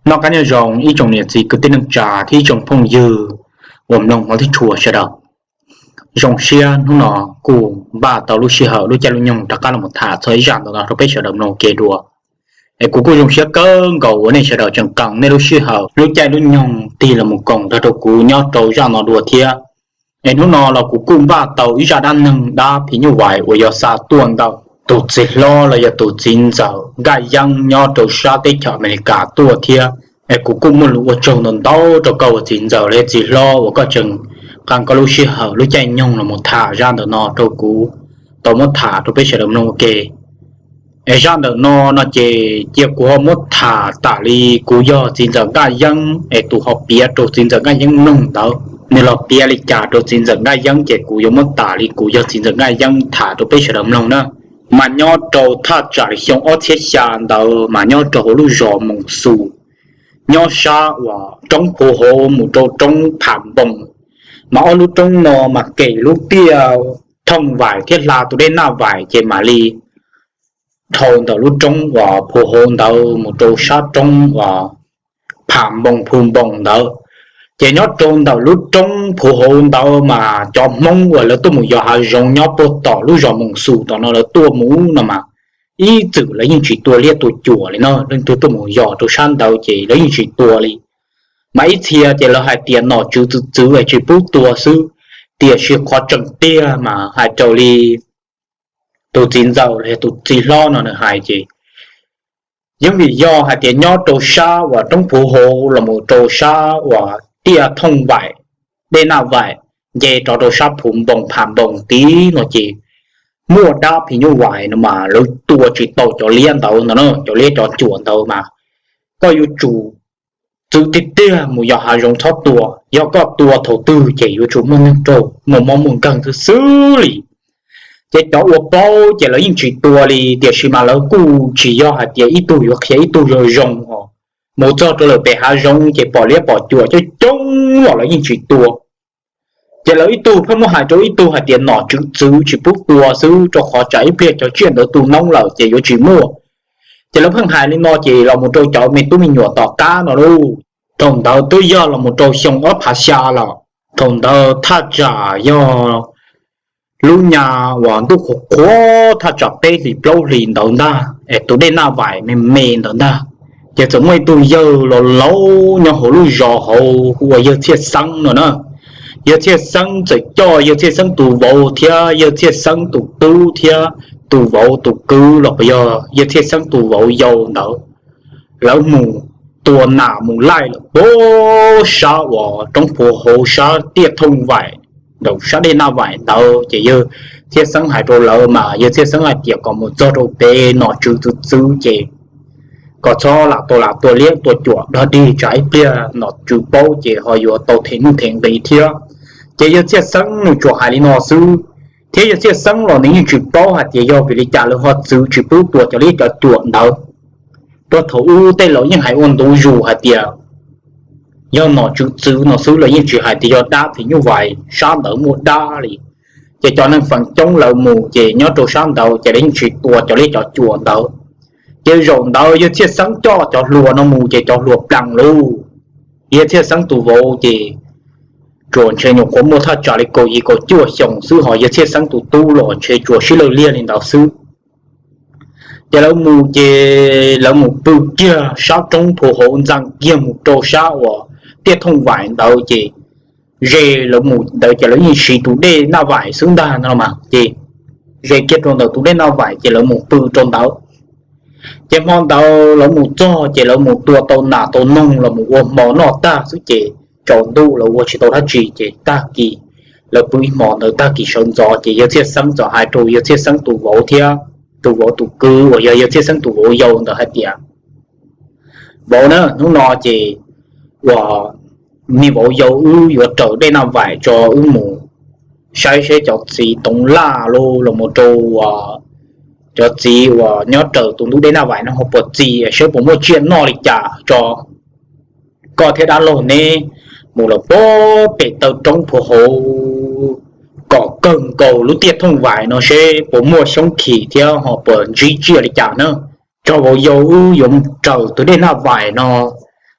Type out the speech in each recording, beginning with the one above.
Noj qab nyob zoo ib tsoom niam txiv kwv tij neej tsa thiab ib tsoom phooj ywg uas mloog hmov thiab tshua sawv daws. Zoo siab hnub no kuj npaj tau lub sij hawm lub caij lub nyoog rov qab los tham txog ib zaj ntawm no rau peb sawv daws mloog ua ke dua. Es kuv kuj zoo siab kawg nkaus uas nej sawv daws tseem qee nej lub sij hawm lub caij lub nyoog tig los mus koom nrog rau kuv nyob rau zaj no dua thiab. Es hnub no los kuv kuj npaj tau ib zaj dab neeg dab phim nyuj vais uas yog xa tuaj ntawm tus txiv hlob los yog tus txiv ntxawm Nkaj Yeeb nyob rau sab teb chaws Amelikas tuaj thiab. Es kuv kuj muaj lus ua tsaug ntau ntau rau koj ua txiv ntxawm los yog txiv hlob uas koj tseem qee koj lub sij hawm lub caij nyoog los mus tham zaj ntawm no rau kuv tau muab tham rau peb sawv daws mloog ua ke. Es zaj ntawm no no ces cia kuv ho muab tham tam li kuv yog txiv ntxawm Nkaj Yeeb es tus ho piav rau txiv ntxawm Nkaj Yeeb mloog ntawd, nws los piav li cas rau txiv ntxawm Nkaj Yeeb ces kuv yuav muab tam li kuv yog txiv ntxawm Nkaj Yeeb tham rau peb sawv daws mloog na. Mas nyob rau thaj tsam li xyoo ob txhiab xya ntawd mas nyob rau hauv lub zos Moos Xus, nyob sab uas roob Phuv Hauv mus rau roob Pham Npoos, mas ob lub roob no mas kem lub tiaj Thooj Vais thiab hla tus dej Naj Vais ces mam li dhau ntawm lub roob uas Phuv Hauv ntawd mus rau sab roob uas Pham Npoos Phu Npoos ntawd. Ces nyob rau ntawm lub roob Phuv Hauv ntawd mas cov Hmoob uas lawv tuaj mus yos hav zoov nyob puag tom lub zos Moos Xus tom no lawv tuaj mus no mas ib txwm lawv yeej tsis tua liab tua cuam li no, leej twg tuaj mus yos rau sab ntawd ces lawv yeej tsis tua li. Mas ib txhia ces lawv hais tias nom tswv txwv txwv es tsis pub tua xwb, tiam sis qhov tseem tiag mas hais raws li tus txiv ntxawm los yog tus txiv hlob no nws hais ces yeej vim yog hais tias nyob rau sab uas roob Phuv Hauv los mus rau sab uas tiaj Thooj Vais, dej Naj Vais, nce rov rau sab Phuv Npoos Pham Npoos tid no ces muaj dab phim nyuj vais no mas lawv tua tsis tau cov liab ntawd no na, cov liab cov cuam ntawd mas koj yuav tsum txwv tiag tiag mus yos hav zoov txhob tua, yog koj tua thaum twg ces yuav tsum muaj neeg raug muaj mob muaj nkeeg xwb xwb li. Ces cov uas paub ces lawv yeej tsis tua li, tiam sis mas lawv kuj tsis yog hais tias ib tug yuav qhia ib tug zoo zoo os. Mus txog rau lawm pem hav zoov ces pom liab pom cuam coob coob los lawv yeej tsis tua. Ces lawv ib tug pheej muab hais rau ib tug hais tias nom tswv txwv tsis pub tua xwb, rau qhov tsam ib pliag cov tsiaj ntawd tu noob lawm ces yuav tsis muaj. Ces lawv pheej hais li no ces los mus rau cov me tub me nyuam tom qab no lauj. Thaum ntawd twb yog los mus rau xyoo ob phav xya lawm. Thaum ntawd thaj tsam yog lub nyab uas ntuj qhuav qhuav thaj tsam peb hlis plaub hlis ntawd ntag es tus dej Naj Vais me me ntawd ntag. Ces txawm muaj ib tug yawg laus laus nyob hauv lub zos hauv hu ua yawg Txhiaj Xeeb no na. Yawg Txhiaj Xeeb txawm coj yawg Txhiaj Xeeb tus vauv thiab yawg Txhiaj Xeeb tus tub thiab tus vauv tus kwv los puas yog yawg Txhiaj Xeeb tus vauv yau ntawd, lawv mus tua nas mus laij lawm puag sab uas roob Phuv Hauv sab tiaj Thooj Vais, ntawm sab dej Naj Vais ntawd. Ces yawg Txhiaj Xeeb hais rau lawv mas yawg Txhiaj Xeeb hais tias kom mus txog rau pem nom tswv txwv txwv ces kom txhob lam tau lam tua liab tua cuam dog dig tsam ib pliag nom tswv paub ces ho yuav tau them nuj them nqis thiab. Ces yawg Txhiaj Xeeb nws tsuas hais li no xwb, thiab yawg Txhiaj Xeeb los nws yeej tsis paub hais tias yog vim li cas lawv ho txwv tsis pub tua cov liab cov cuam ntawd. Puag thaum ub tej laus yeej hais ua ntu zus hais tias yog nom tswv txwv no xwb, lawv yeej tsis hais tias yog dab phim nyuj vais sab ntawd muaj dab li. Ces cov neeg feem coob lawv mus ces nyob rau sab ntawd ces lawv yeej tsis tua cov liab cov cuam ntawd. Ces zaum ntawd yawg Txhiaj Xeeb coj cov hluas no mus ces cov hluas plees lauj. Yawg Txhiaj Xeeb tus vauv ces tsuas ntshe nyuam qhuav muaj thaj tsam li kaum yim kaum cuaj xyoos xwb, ho yawg Txhiaj Xeeb tus tub los ntshe tsuas sib lawj liag li ntawd xwb. Ces lawv mus ces lawv mus pw kiag sab roob Phuv Hauv ntxeev kiag mus rau sab uas tiaj Thooj Vais ntawd ces ze lawv mus ntawd ces lawv yeej siv tus dej Naj Vais xwb ntag no mas ces ze kiag rau ntawm tus dej Naj Vais ces lawv mus pw rau ntawd. Ces hmo ntawd lawv mus txog ces lawv mus tua tau nas tau noog los mus ua hmo noj tag xwb ces tsaus ntuj lawv ua tsis tau dab tsi ces tag kis lawv pw ib hmo ntawd tag kis sawv ntxov ces yawg Txhiaj Xeeb txawm hais rau yawg Txhiaj Xeeb tus vauv thiab tus vauv tus kwv uas yog yawg Txhiaj Xeeb tus vauv yau ntawd hais tias, vauv na, hnub no ces uas me vauv yau wb yuav raws dej Naj Vais tso wb mus saib seb cov txiv toov laj los mus rau cov txiv uas nyob raws tus ntug dej Naj Vais no ho puas txi, seb puas muaj tsiaj noj li cas tso. Koj thiab dab laug neb mus lawm puag pem taw roob Phuv Hauv kom kawg nkaus lub tiaj Thooj Vais no seb puas muaj xyoob khis thiab ho puas ntsib tsiaj li cas na. Tso vauv yau wb yuav raws tus dej Naj Vais no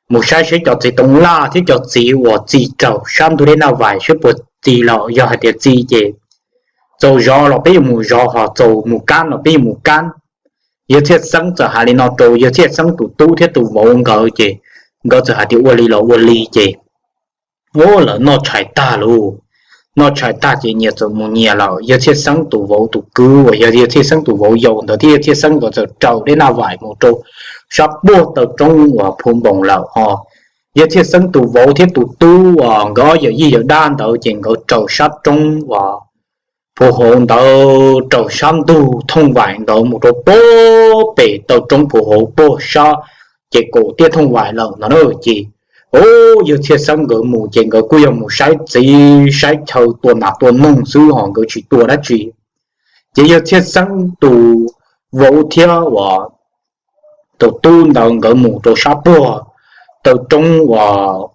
mus saib seb cov txiv toov laj thiab cov txiv uas txi raug sab ntug dej Naj Vais seb puas txi los, yog hais tias txi ces txaus zov los peb yuav mus zov, ho txaus mus kab los peb yuav mus kab. Yawg Txhiaj Xeeb txawm hais li no rau Yawg Txhiaj Xeeb tus tub thiab tus vauv nkawd ces nkawd txawm hais tias ua li los ua li ces, u, lawv noj tshais tag lauj, noj tshais tag ces nyias txawm mus nyias lawm. Yawg Txhiaj Xeeb tus vauv tus kwv uas yog Yawg Txhiaj Xeeb tus vauv yau ntawd thiab Yawg Txhiaj Xeeb nkawd txawm raws dej Naj Vais mus rau sab puag taw roob uas Phu Npoos lawm ho. Yawg Txhiaj Xeeb tus vauv thiab tus tub uas nkawd ob yawm yij yawm dab ntawd ces nkawd raws sab roob uas Phu Hauv ntawd, raws sab ntug Thooj Vais ntawd mus rau puag pem taw roob Phu Hauv puag sab ces kaum tiaj Thooj Vais lawm no na. Ces, u, Yawg Txhiaj Xeeb nkawd mus ces nkawd kuj yog mus saib txiv saib chaw tua nas tua noog xwb ho nkawd tsis tua dab tsi. Ces Yawg Txhiaj Xeeb tus vauv thiab uas tus tub ntawd nkawd mus rau sab puag taw roob uas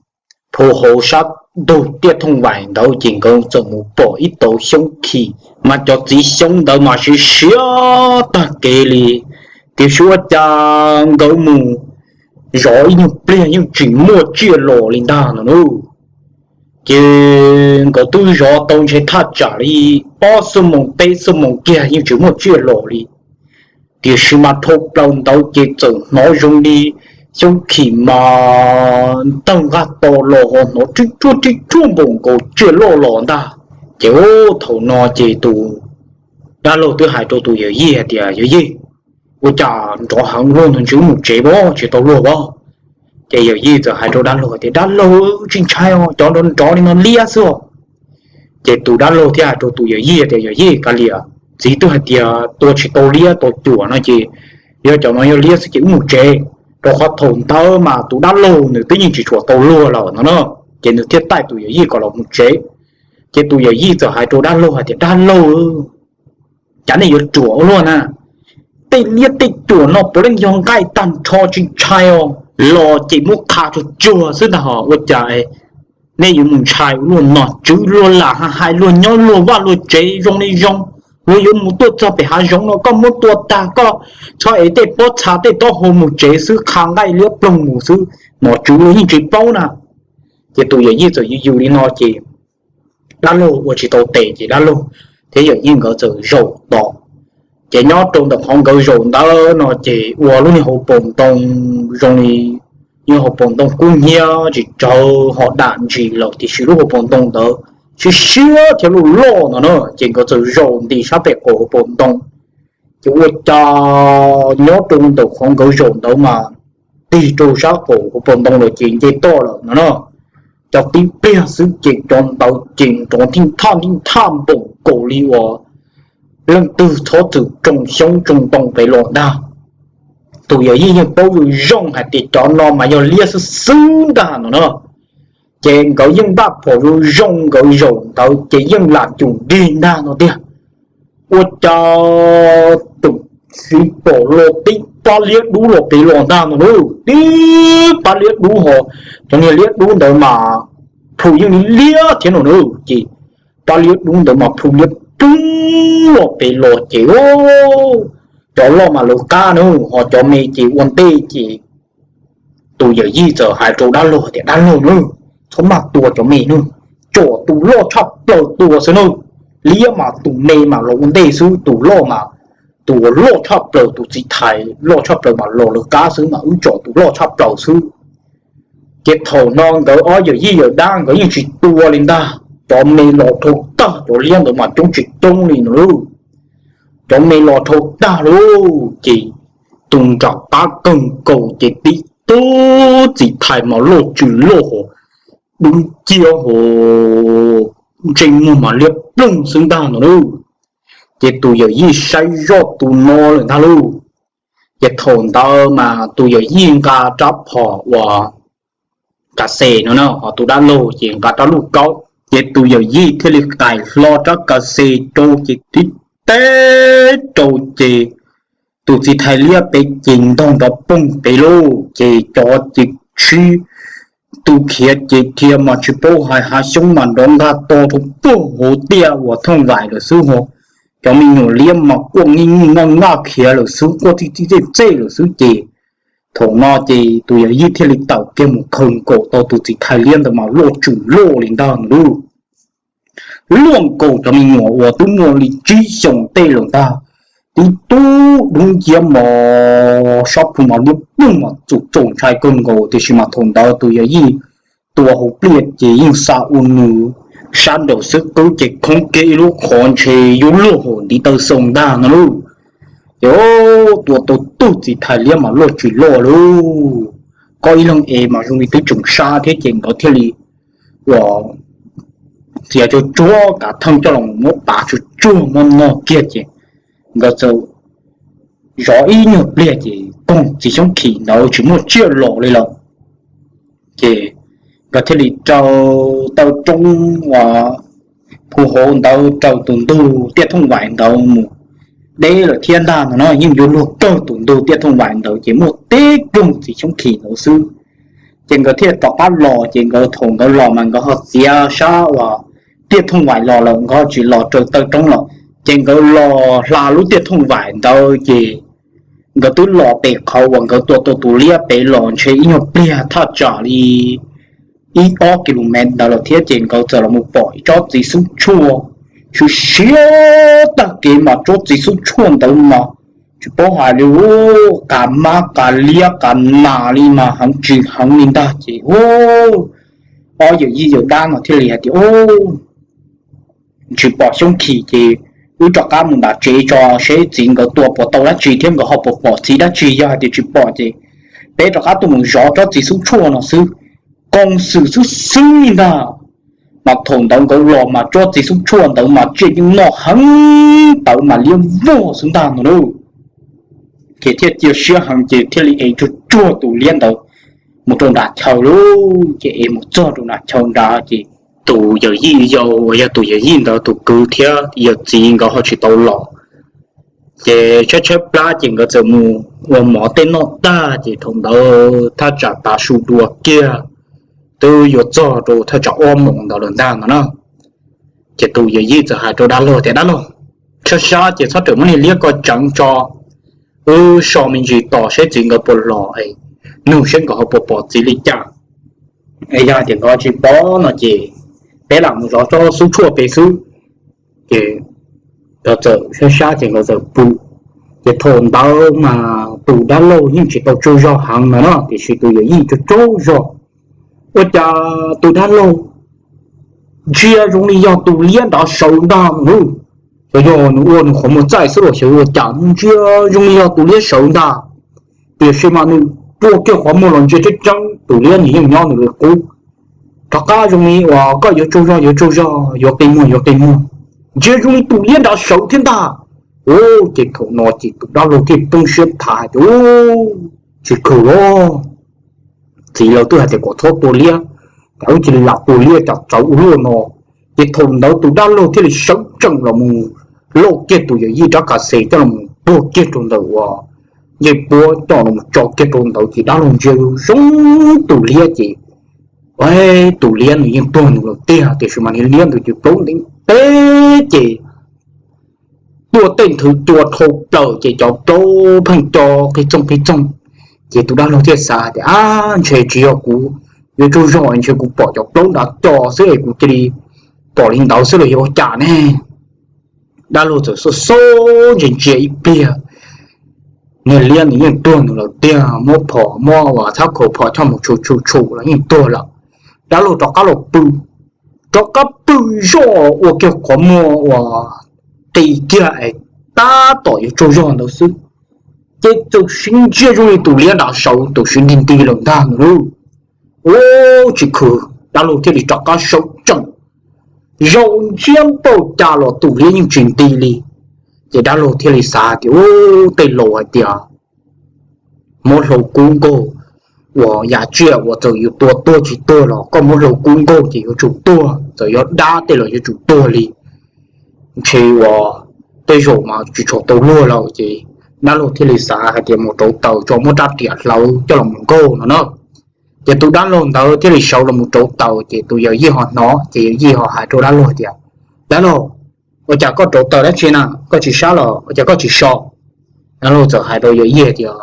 Phu Hauv sab ntug tiaj Thooj Vais ntawd ces nkawd txawm mus pom ib tauv xyoob khim, mas cov txiv xyoob ntawd mas siav siav tag kev li. Tiam sis ua cas nkawd mus zov ib nyuag pliag yeej tsis muaj tsiaj los li ntag no na. Ces nkawd twb zov tau ntshe thaj tsam li ob xuab moos peb xuab moos kiag yeej tsis muaj tsiaj los li. Tiam sis mas dhau plaws ntawd ces txawm hnov zoo li xyoob khim mas ntawg nqaj to los ho hnov rib ruaj rib ruaj npaum nkaus tsiaj loj los ntag. Ces, u, thaum no ces tus dab laug twb hais rau tus yawm yij hais tias, Yawm yij, ua cas nrov heev luaj no, ntshe wb mus tsev pob, tsis tau luag pob? Ces yawm yij txawm hais rau dab laug tias, Dab laug, tsis ntshai os, cov nrov nrov li no liab xwb os. Ces tus dab laug thiaj hais rau tus yawm yij tias, Yawm yij, kav liam, txiv twb hais tias tua tsis tau liab tau cuam no ces yog cov no yog liab xwb ces wb mus tsev. Rau qhov thaum ntawd mas tus dab laug nws twb yeej tsis tshua tau luag lawm no na. Ces nws thiaj taij tus yawm yij kom los mus tsev. Ces tus yawm yij txawm hais rau dab laug hais tias, Dab laug, cas nej yuav ruam ua luaj na? Tej liab tej cuam no puav leej yog nqaij tag nrho, tsis ntshai os, los ces muab qha tsuag tsuag xwb ntag, ho ua cas nej yuav mus ntshai ua luaj no? Tswv luag lam hais luag nyob luag vaj luag tsev zoo li zoo, luag yuav mus tuaj txog pem hav zoov no koj muab tua tag, koj txhob ev tej pob txha tej taub hau mus tsev xwb, qha nqaij liab ploog mus xwb, nom tswv luag yeej tsis paub na. Ces tus yawm yij txawm yws yws li no ces dab laug ua tsis tau tes ces dab laug thiab yawm yij nkawd txawm zaum tos. Ces nyob rau ntawm qhov nkawd zaum ntawd no ces ua lub niag hauv paus ntoo zoo li, niag hauv paus ntoo kub hnyiab tsis tsawg ho dam ntsis lawm, tiam sis lub hauv paus ntoo ntawd siab siab thiab loj loj no na. Ces nkawd txawm zaum nti sab pem qaum hauv paus ntoo. Ces ua cas nyob rau ntawm qhov nkawd zaum ntawd mas tig rau sab qaum hauv paus ntoo lawm ces nce toj lawm no na. Cov tib pliag xwb ces cov ntawd ces nrov nthij nthaj nthij nthaj npaum nkaus li uas leej twg txhob txwm tsoo xyoob tsoo ntoo pem los ntag. Tus yawm yij yeej paub zoo zoo hais tias cov no mas yog liab xwb xwb ntag no na. Ces nkawd yeej npaj phom zoo zoo, nkawd zaum ntawd ces yeej lam cum dig ntag no tiag. Ua cas tus txiv pom los tib pab liab dub los pem los ntag no lauj, tib pab liab dub ho, cov niag liab dub ntawd mas plhu yeej li liab thiab no na. Ces pab liab dub ntawd mas plhu liab ploog los pem los ces cov loj mas lawv qab na, ho cov me ces ua ntej ces tus yawm yij txawm hais rau dab laug tias, Dab laug na, txhob maj tua cov me na, tsom tus loj tshaj plaws tua xwb na. Liab mas tus me mas los ua ntej xwb, tus loj mas, tus uas loj tshaj plaws, tus txiv thais loj tshaj plaws mas los lawv qab xwb, mas wb tsom tus loj tshaj plaws xwb. Ces thaum no nkawd ob yawm yij yawm dab nkawd yeej tsis tua li ntag, cov me los dhau tag, cov liab ntawd mas coob tsis coob li no lauj. Cov me los dhau tag lauj ces tus nram qab kawg nkaus ces tib tug txiv thais mas loj tsw loj hos, dub nciab hos, ntsej muag mas liab ploog xwb ntag no lauj. Ces tus yawm yij saib zoj tus no lawm ntag lauj. Ces thaum ntawd mas tus yawm yij nqa rab phom uas ka xes no na, ho tus dab laug ces nqa rab luj kaub. Ces tus yawm yij thiaj li qais hlo rab ka xes rau ces tib teb rau ces tus txiv thais liab pem ces ntog nrov poog pem lauj. Ces cov ces sib tu khiav ces dhia mas tsis paub hais, hav xyoob mas nrov nkag to rau puag hauv tiaj uas thooj vais lawm xwb ho. Cov me nyuam liab mas quaj nij nij naj naj khiav lawm xwb, quaj txij txij txej txej lawm xwb ces Thaum no ces tus yawm yij thiaj li tawm kiag mus khaws nkaus tau tus txiv thais liab ntawd mas luaj tsum luaj li ntag no lauj. Luaj nkaus cov me nyuam uas twb muaj li tsib xyoos tej lawm ntag, tib tug dub nciab mos, sab plhu mas liab ploog mas txaus ntshai kawg nkaus, tiam sis mas thaum ntawd tus yawm yij tua hauv pliaj ces yeej xa ua nws sab nraum xwb, qwb ces khoob kiag ib lub qhov ntshe yuav luag hauv ntiv taw xoo ntag no lauj. Ces tua tau tug txiv thais liab mas luaj tsis luaj lauj, koj ib leeg es mas zoo li twb tseem sab thiab ces nkawd thiaj li ua txiav tsuag tsuag kav theej coj los muab pav tsuag tsuag muab noj kiag ces nkawd txawm zov ib nyuag pliag ces koog txiv xyoob khim ntawd tsis muaj tsiaj los li lawm. Ces nkawd thiaj li rau taw roob uas phu hauv ntawd rau tus ntug tiaj thooj vais ntawd mus deb lawm thiab ntag no na. Yeej yuav luag kawg tus ntug tiaj thooj vais ntawd ces muaj tib koog txiv xyoob khim ntawd xwb. Ces nkawd thiaj rov qab los, ces nkawd thaum nkawd los mas nkawd ho txiav sab uas tiaj thooj vais los lawm, nkawd ho tsis los rau taw roob lawm, ces nkawd los hla lub tiaj thooj vais ntawd ces nkawd twb los pem qhov uas nkawd tua tau tus liab pem los ntshe ib nyuag pliag thaj tsam li ib ob ki lu mev ntawd lawm thiab ces nkawd txawm los mus pom ib tsob txiv xub tshuaj siav siav tag kev mas tsob txiv xub tshuaj ntawd mas tsis paub hais li, qas mab qas liab qas nas li mas heev tsis heev li ntag ces ob yawm yij yawm dab no thiaj li hais tias, Tsis pom xyoob khim ces wb rov qab mus nram tsev tso seb txiv nkawd tua puas tau dab tsi thiab nkawd ho puas pom txiv dab tsi, yog hais tias tsis pom ces peb rov qab tuaj mus zov tsob txiv xub tshuaj no xwb. Koos xwm xwb xwb li ntag, mas thaum ntawd nkawd los mas tsob txiv xub tshuaj ntawd mas tsiaj yeej noj heev tawv mas liab vog xwb ntag no lauj. Ces thiaj cia siab heev ces thiaj li ev tsuag tsuag tus liab ntawd mus rau nram chaw lauj. Ces ev mus txog rau nram chaw nrad ces tus yawm yij yau uas yog tus yawm yij ntawd tus kwv thiab yawm txiv nkawd ho tsis tau los. Ces tshaib tshaib plab ces nkawd txawm mus ua mov tej noj tag ces thaum ntawd thaj tsam tav su dua kiag, twb yuav txog rau thaj tsam ob moos ntawd lawm ntag no na. Ces tus yawm yij txawm hais rau dab laug tias, Dab laug, sab sab ces txhob rawm muab niag liab ko tseev tso, wb so me ntsis tos seb txiv nkawd puas los, nug seb nkawd ho puas pom txiv li cas. Es yog tias nkawd tsis pom no ces peb lam mus zov tsob xub tshuaj pem xwb. Ces nkawd txawm sab sab ces nkawd txawm pw. Ces thaum ntawd mas tus dab laug yeej tsis tau tsaug zog heev no na, tiam sis tus yawm yij tsaug tsaug zog. Ua cas tus dab laug ntsia zoo li yog tus liab nrad sawv ntag no. Xyov yog nws ua nws qhov muag txaij xwb los xyov ua cas ntsia zoo li yog tus liab sawv ntag. Tiam sis mas nws rua kiag qhov muag los ntsia tseeb tseeb tus liab nws yeej nyob nws li qub. Rov qab zoo li uas koj yuav tsaug zog yuav tsaug zog, yuav qi muag yuav qi muag, ntsia zoo li tus liab nrad sawv thiab ntag. Ces thaum no ces tus dab laug thiaj poob siab thav hais tias, Tsis khwm los, txiv lawv twb hais tias kom txhob tua liab, cas wb cia li lam tua liab cas txawv ua luaj no. Ces thaum ntawd tus dab laug thiaj li sawv tsees los mus lauj kiag tus yawm yij rab kas xes coj los tuag kiag rau ntawm uas ncej puab coj los tso kiag rau ntawd ces dab laug ntsia zoo tus liab ces tus liab nws yeej tuag nws lawm tiag, tiam sis mas niag liab ntawd ces plaub ntev teb ces tuaj tej nthwv cua dhau plaws ces cov plaub pheej co qig txooj qig txooj. Ces tus dab laug thiaj xav tias, Ab, ntshe tsis yog kuv yuav tsaug zog, ntshe kuv pom cov plaub nrad co xwb es kuv cia li pom li ntawd xwb los yog ua cas ne? Dab laug txawm xauj xauj ntsia ntsia ib pliag, niag liab nws yeej tuag nws lawm tiag, muab phom muab uas thab khaus phom choj mus tshum tshum tshum los yeej tuag lawm. Dab laug rov qab los pw, rov qab pw zoj ua kiag qhov muag uas qis kiag es tab tom yuav tsaug zog ntawd xwb, ces txawm siv ntsia zoo li tus liab nrad sawv txawm siv nti nti lawm ntag no lauj. Ub, tsis khwv, dab laug thiaj li rov qab sawv tsees, zaum ntsia npaum cas los tus liab yeej tsis nti li. Ces dab laug thiaj li xav tias, Ub, tej laus hais tias muab hlau kub nkaug, uas yam tsiaj uas txawm yus tua tuag tsis tuag los koj muab hlau kub nkaug ces yuav tsum tuag, txawm yog dab tej los yuav tsum tuag li. Ntshe uas tej zaum mas tsis tshua tau luag lawm ces dab laug thiaj li xav hais tias mus rauv taws tso muab rab riam hlawv coj los mus nkaug no na. Ces tus dab laug ntawd thiaj li sawv los mus rauv taws ces tus yawm yij ho hnov ces yawm yij ho hais rau dab laug tias, Dab laug, ua cas koj rauv taws dab tsi na, koj tsis sab los ua cas koj tsis so? Dab laug txawm hais rau yawm yij tias,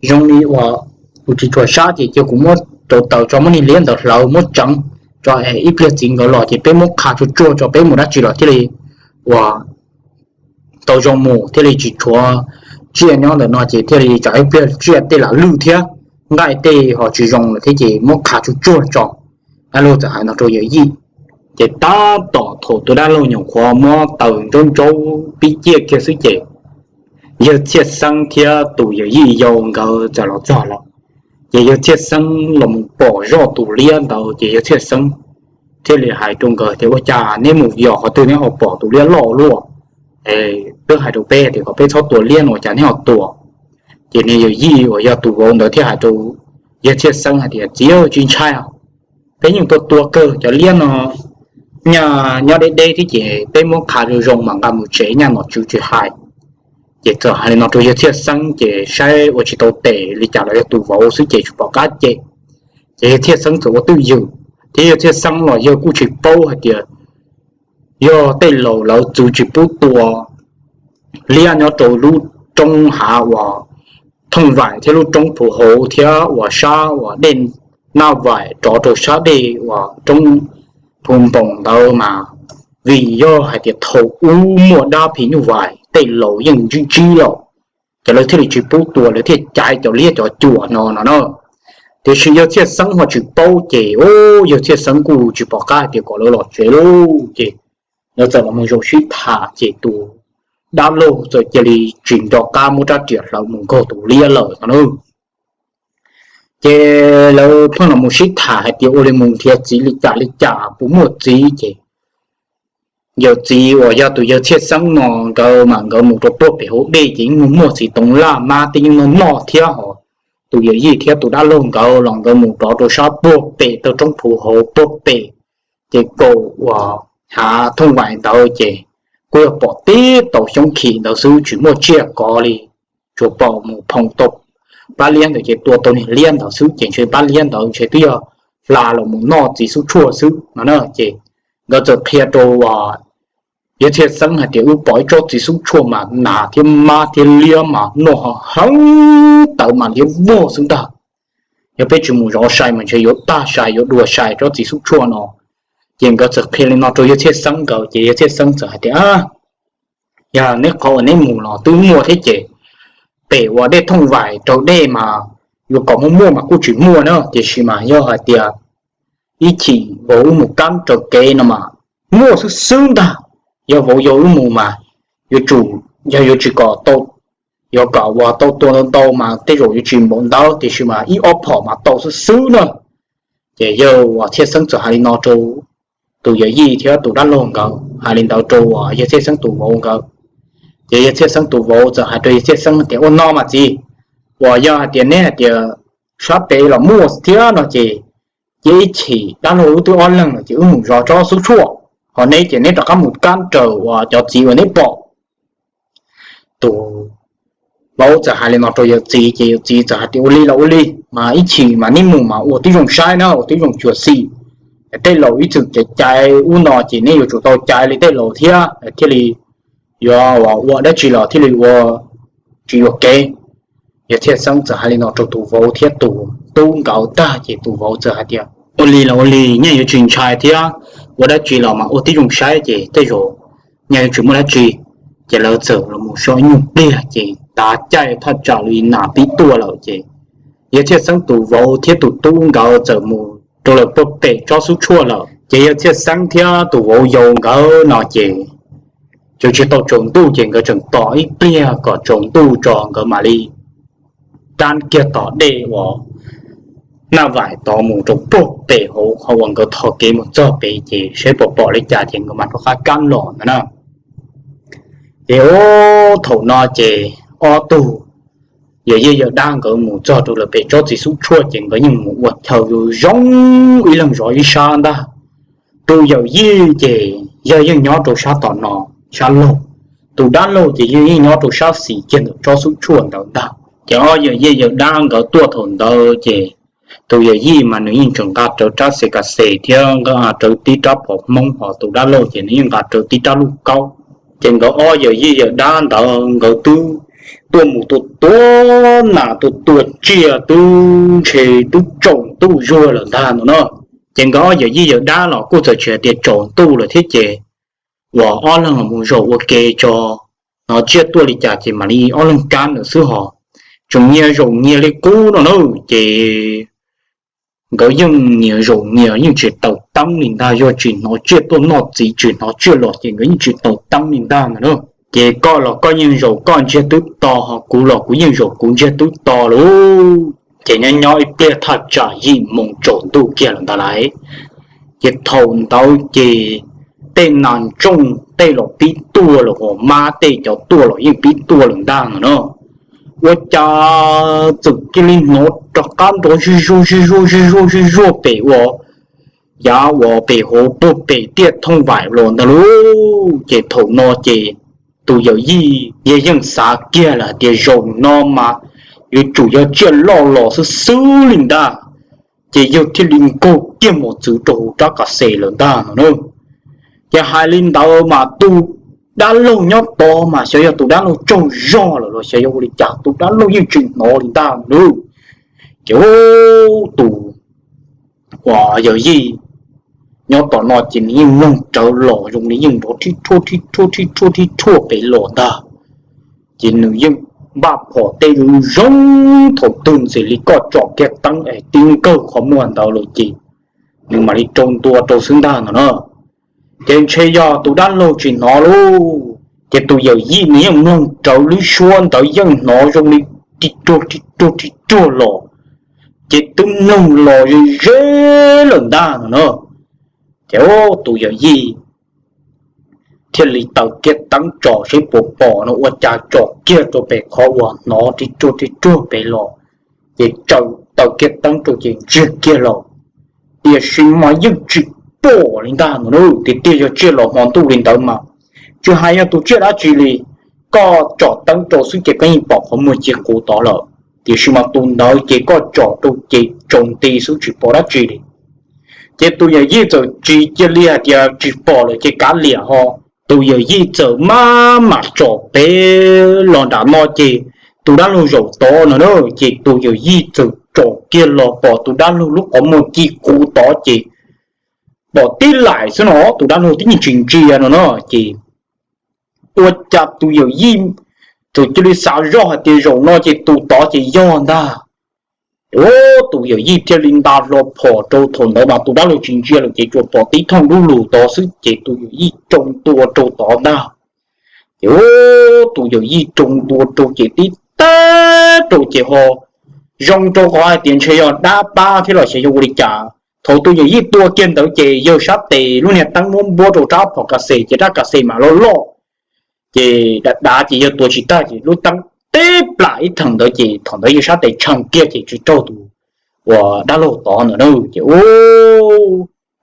Zoo li uas Kuv tsis tshua sab ces cia kuv muab rau taws tso, muab niag liab ntawd hlawv muab tseev tso, ib pliag txiv nkawd los ces peb muab qha tsuag tsuag tso, peb mus dab tsi los thiaj li uas tau zoo mus, thiaj li tsis tshuav tsiaj nyob ntawm no ces thiaj li tsam ib pliag tsiaj tej lam lwj thiab nqaij tej ho tsis zoo lawm thiab ces muab qha tsuag tsuag tso. Dab laug txawm hais no rau yawm yij. Ces tab tom thaum tus dab laug nyuam qhuav muab taws ntsaub ntsaub pib ciaj kiag xwb ces yawg Txhiaj Xeeb thiab tus yawm yij yau nkawd txawm los txog lawm. Ces yawg Txhiaj Xeeb los mus pom zoj tus liab ntawd ces yawg Txhiaj Xeeb thiaj li hais rau nkawd tias, Ua cas neb mus yos qhov twg neb ho pom tus liab loj luaj? Twb hais rau peb tias kom peb txhob tua liab no ua cas neb ho tua? Ces niag yawm yij uas yog tus vauv ntawd thiaj hais rau yawg Txhiaj Xeeb hais tias, Txiv, tsis ntshai os, peb yeej tua tua kawg cov liab no, nyaj nyob deb deb thiab ces peb muab qha zoo zoo mam nqa mus tsev, nyaj nom tswv tsis hais. Ces txawm hais li no rau yawg Txhiaj Xeeb ces saib ua tsis tau tes li cas los yog tus vauv xwb ces tsis pom qab cem. Ces yawg Txhiaj Xeeb txawm ua twj ywm, thiab yawg Txhiaj Xeeb los yawg kuj tsis paub hais tias yog tej laus lawv txwv tsis pub tua liab nyob rau lub roob hav uas Thooj Vaim thiab lub roob Phu Hauv thiab uas sab uas dej Naj Vaim rov rau sab dej uas roob Phu Npoos ntawd mas, vim yog hais tias thaum ub muaj dab phim nyuj vais tej laus yeej ntsib ntsib lawm, ces lawv thiaj li tsis pub tua, lawv thiaj caiv cov liab cov cuam no no na. Tiam sis yawg Txhiaj Xeeb ho tsis paub ces, o, yawg Txhiaj Xeeb kuj tsis pom qab hais tias kom lawv los tsev lauj. Ces lawv txawm los mus zaum sib tham ces tus dab laug txawm cia li tsis nco qab muab rab riam hlawv mus nkaug tus liab lawm no na. Ces lawv pheej los mus sib tham hais tias ua li mus nrhiav txiv li cas li cas puas muaj txiv ces yawm txiv uas yog tus yawg Txhiaj Xeeb no nkawd mas nkawd mus rau puag pem hauv dej ces yeej muaj muaj txiv toov laj mab tej yeej noj noj thiab hos tus yawm yij thiab tus dab laug nkawd los nkawd mus rov rau sab puag pem taw roob Phu Hauv puag pem ces kaum uas hav Thooj Vaim ntawd ces kuj yog pom tib tau xyoob khim ntawd xwb tsis muaj tsiaj kov li, tsuas pom mus phoom tau pab liab ntawd ces tua tau niag liab ntawd xwb ces ntshe pab liab ntawd ntshe twb yog hla los mus noj txiv xub tshuaj xwb no na. Ces nkawd txawm qhia rau yawg Txhiaj Xeeb hais tias wb pom ib tsob txiv xub tshuaj mas nas thiab mab thiab liab mas noj heev tawv mas liab vog xwb ntag. Yog peb tsis mus zov sai mas ntshe yuav tag sai yuav dua sai tsob txiv xub tshuaj no. Ces nkawd txawm qhia li no rau yawg Txhiaj Xeeb nkawd ces yawg Txhiaj Xeeb txawm hais tias, Yog neb qhov uas neb mus los twb muaj thiab ces pem uas dej Thooj Vaim raug dej mas yuav kom muaj muaj mas kuj tsis muaj na, tiam sis mas yog hais tias ib chim vauv wb mus kab raws kev no mas muaj xwb xwb ntag. Yog vauv yau wb mus mas yuav tsum, yog yuav tsis kom tau, yuav kom uas tau tua ntau ntau mas tej zaum yuav tsis npaum ntawd, tiam sis mas ib ob phom mas tau xwb xwb na. Ces yawg uas Txhiaj Xeeb txawm hais li no rau tus yawm yij thiab tus dab laug nkawd, hais li ntawd rau uas yawg Txhiaj Xeeb tus vauv nkawd. Ces yawg Txhiaj Xeeb tus vauv txawm hais rau yawg Txhiaj Xeeb tias, Ua no mas txiv, uas yog hais tias neb hais tias sab pem los muaj thiab no ces cia ib chim dab laug wb twb ob leeg lawm ces wb mus zov tsob xub tshuaj, ho neb ces neb rov qab mus kab raws uas cov txiv uas neb pom. Tus vauv txawm hais li no rau yawm txiv ces yawm txiv txawm hais tias, Ua li los ua li, mas ib chim mas neb mus mas ua tib zoo saib na, ua tib zoo xyuam xim. Tej laus ib txwm caiv caiv ub no ces neb yuav tsum tau caiv li tej laus thiab thiaj li yuav ua dab tsi los thiaj li ua tsis yuam kev. Yawg Txhiaj Xeeb txawm hais li no rau tus vauv thiab tus tub nkawd tag ces tus vauv txawm hais tias, Ua li los ua li, nyaj yuav tsis ntshai thiab, ua dab tsi los mas ua tib zoo saib ces tej zaum nyaj yuav tsis muaj dab tsi. Ces lawv txawm los mus so ib nyuag pliag ces tav caij thaj tsam li nas pib tuaj lawm ces yawg Txhiaj Xeeb tus vauv thiab tus tub nkawd txawm mus rau lawm puag pem tsob xub tshuaj lawm. Ces yawg Txhiaj Xeeb thiab tus vauv yau nkawd no ces tseem tsis tau tsaus ntuj ces nkawd tseem tos ib pliag kom tsaus ntuj tso nkawd mam li kab kiag tom dej uas Naj Vaim tod mus rau puag pem hauv qhov uas nkawd tho kev mus txog pem ces saib pom pom li cas ces nkawd mam rov qab kab los ntawd na. Ces thaum no ces ob tug yawm yij yawm dab nkawd mus txog rau lawm pem tsob txiv xub tshuaj ces nkawd yeej mus ua chaw zoo zoo ib leeg zov ib sab ntag. Tus yawm yij ces yawg yeej nyob rau sab tom no, sab laug. Tus dab laug ces yawg yeej nyob rau sab xis kiag ntawm tsob xub tshuaj ntawd ntag. Ces ob yawm yij yawm dab nkawd tuaj thaum ntawd ces tus yawm yij mas nws yeej tseem nqa rawv rab xes kas xes thiab nqa rawv tib rab phom hmoob, ho tus dab laug ces nws yeej nqa rawv tib rab luj kaub. Ces nkawd ob yawm yij yawm dab ntawd nkawd twb tuaj mus tua tua nas tua tua tsiaj twb ntshe twb tsaus ntuj zuag lawm ntag no na. Ces nkawd ob yawm yij yawm dab los kuj txawm tsis hais tias tsaus ntuj lawm thiab ces uas ob leeg los mus zaum ua ke tso, hnov tsiaj tuaj li cas ces mam li ob leeg kab ntawd xwb hos. Tseem nyias zaum nyias li qub no na, ces nkawd yeej nyias zaum nyias yeej tsis taus teeb li ntag, yog tsis hnov tsiaj tuaj noj txiv tsis hnov tsiaj los ces nkawd yeej tsis taus teeb li ntag no na. Ces koj los koj yeej zaum koj ntsiag twb to, ho kuv los kuv yeej zaum kuv ntsiag twb to lauj. Ces nyob nyob ib pliag thaj tsam yim moos tsaus ntuj kiag lawm ntawd lauj. Ces thaum ntawd ces tej nas ntsooj tej los pib tuaj lawm, hos mab tej cov tuaj los yeej pib tuaj lawm ntag no na. Ua cas txawm cia li hnov rov qab nrov zig zuag zig zuag zig zuag zig zuag pem ua, yav uas pem hauv puag pem tiaj thooj vaim los ntag lauj. Ces thaum no ces tus yawm yij yeej xav kiag lawm hais tias zaum no mas yuav tsum yog tsiaj loj los xwb xwb li ntag. Ces yawg thiaj li nkaug kiag mos txwv rau hauv rab kas xes lawm ntag no na. Ces hais li ntawd mas tus dab laug nyob tod mas xyov yog tus dab laug tsaug zog lawm los xyov yog ua li cas tus dab laug yeej tsis hnov li ntag no na. Ces tus uas yawm yij nyob tom no ces nws yeej mloog rawv los zoo li yeej nrov rhib rhuaj rhib rhuaj rhib rhuaj rhib rhuaj pem los ntag. Ces nws yeej npaj phom tej zoo zoo, thaum twg ntxim li koj tsom kiag teeb es tib nkawg qhov muag ntawd lawm ces nws mam li rau ntua rau xwb ntag no na. Ces ntshe yog tus dab laug tsis hnov lauj, ces tus yawm yij nws yeej mloog rawv lub suab ntawd yeej hnov zoo li ri ruag ri ruag ri ruag los, ces twb mloog los ze ze lawm ntag no na. Ces tus yawm yij thiaj li taws kiag teeb tsom seb puas pom no, ua cas tsom kiag rau pem qhov uas hnov ri ruag ri ruag pem los, ces tsaws taws kiag teeb rau ces ntsiag kiag los, tiam sis mas yeej tsis pom li ntag no na. Tiag tiag yog tsiaj los hmo ntuj li ntawd mas tsis hais yog tus tsiaj dab tsi li, koj tsom teeb rau xwb ces koj yeej pom qhov muag ci quv tod lawm. Tiam sis mas tus ntawd ces koj tsom rau ces tsaus nti xwb tsis pom dab tsi li. Ces tus yawm yij txawm tsis cia li hais tias tsis pom lawm ces kav liam ho. Tus yawm yij txawm maj mam tsom pem los nram no ces tus dab laug zaum tod no na, ces tus yawm yij txawm tsom kiag los pom tus dab laug lub qhov muag ci quv tod ces pom tib laim xwb no, tus dab laug twb yeej tsis ntsia no na. Ces ua cas tus yawm yij txawm cia li xav zoj hais tias zaum no ces tus tod ces yog ntag. Tus yawm yij thiaj li nta hlo phom rau, thaum ntawd mas tus dab laug tsis ntsia lawm ces tsuas pom tib thooj dub lug tod xwb ces tus yawm yij rau ntua rau tod ntag. Ces tus yawm yij rau ntua rau ces tib tag rau ces ho zoo rau qhov hais tias ntshe yog dab pab thiab los xyov yog ua li cas. Thaum tus yawm yij tua kiag ntawd ces yawg sab tes lub niag teeb muab npuab rau rab phom kas xes ces rab kas xes mam loj loj. Ces dav dav ces yawg tua tsis tag ces lub teeb teb plam ib theem ntawd ces thaum ntawd yawg sab tes tshee kiag ces tsis raug tus uas dab laug tod ntawd na. Ces ua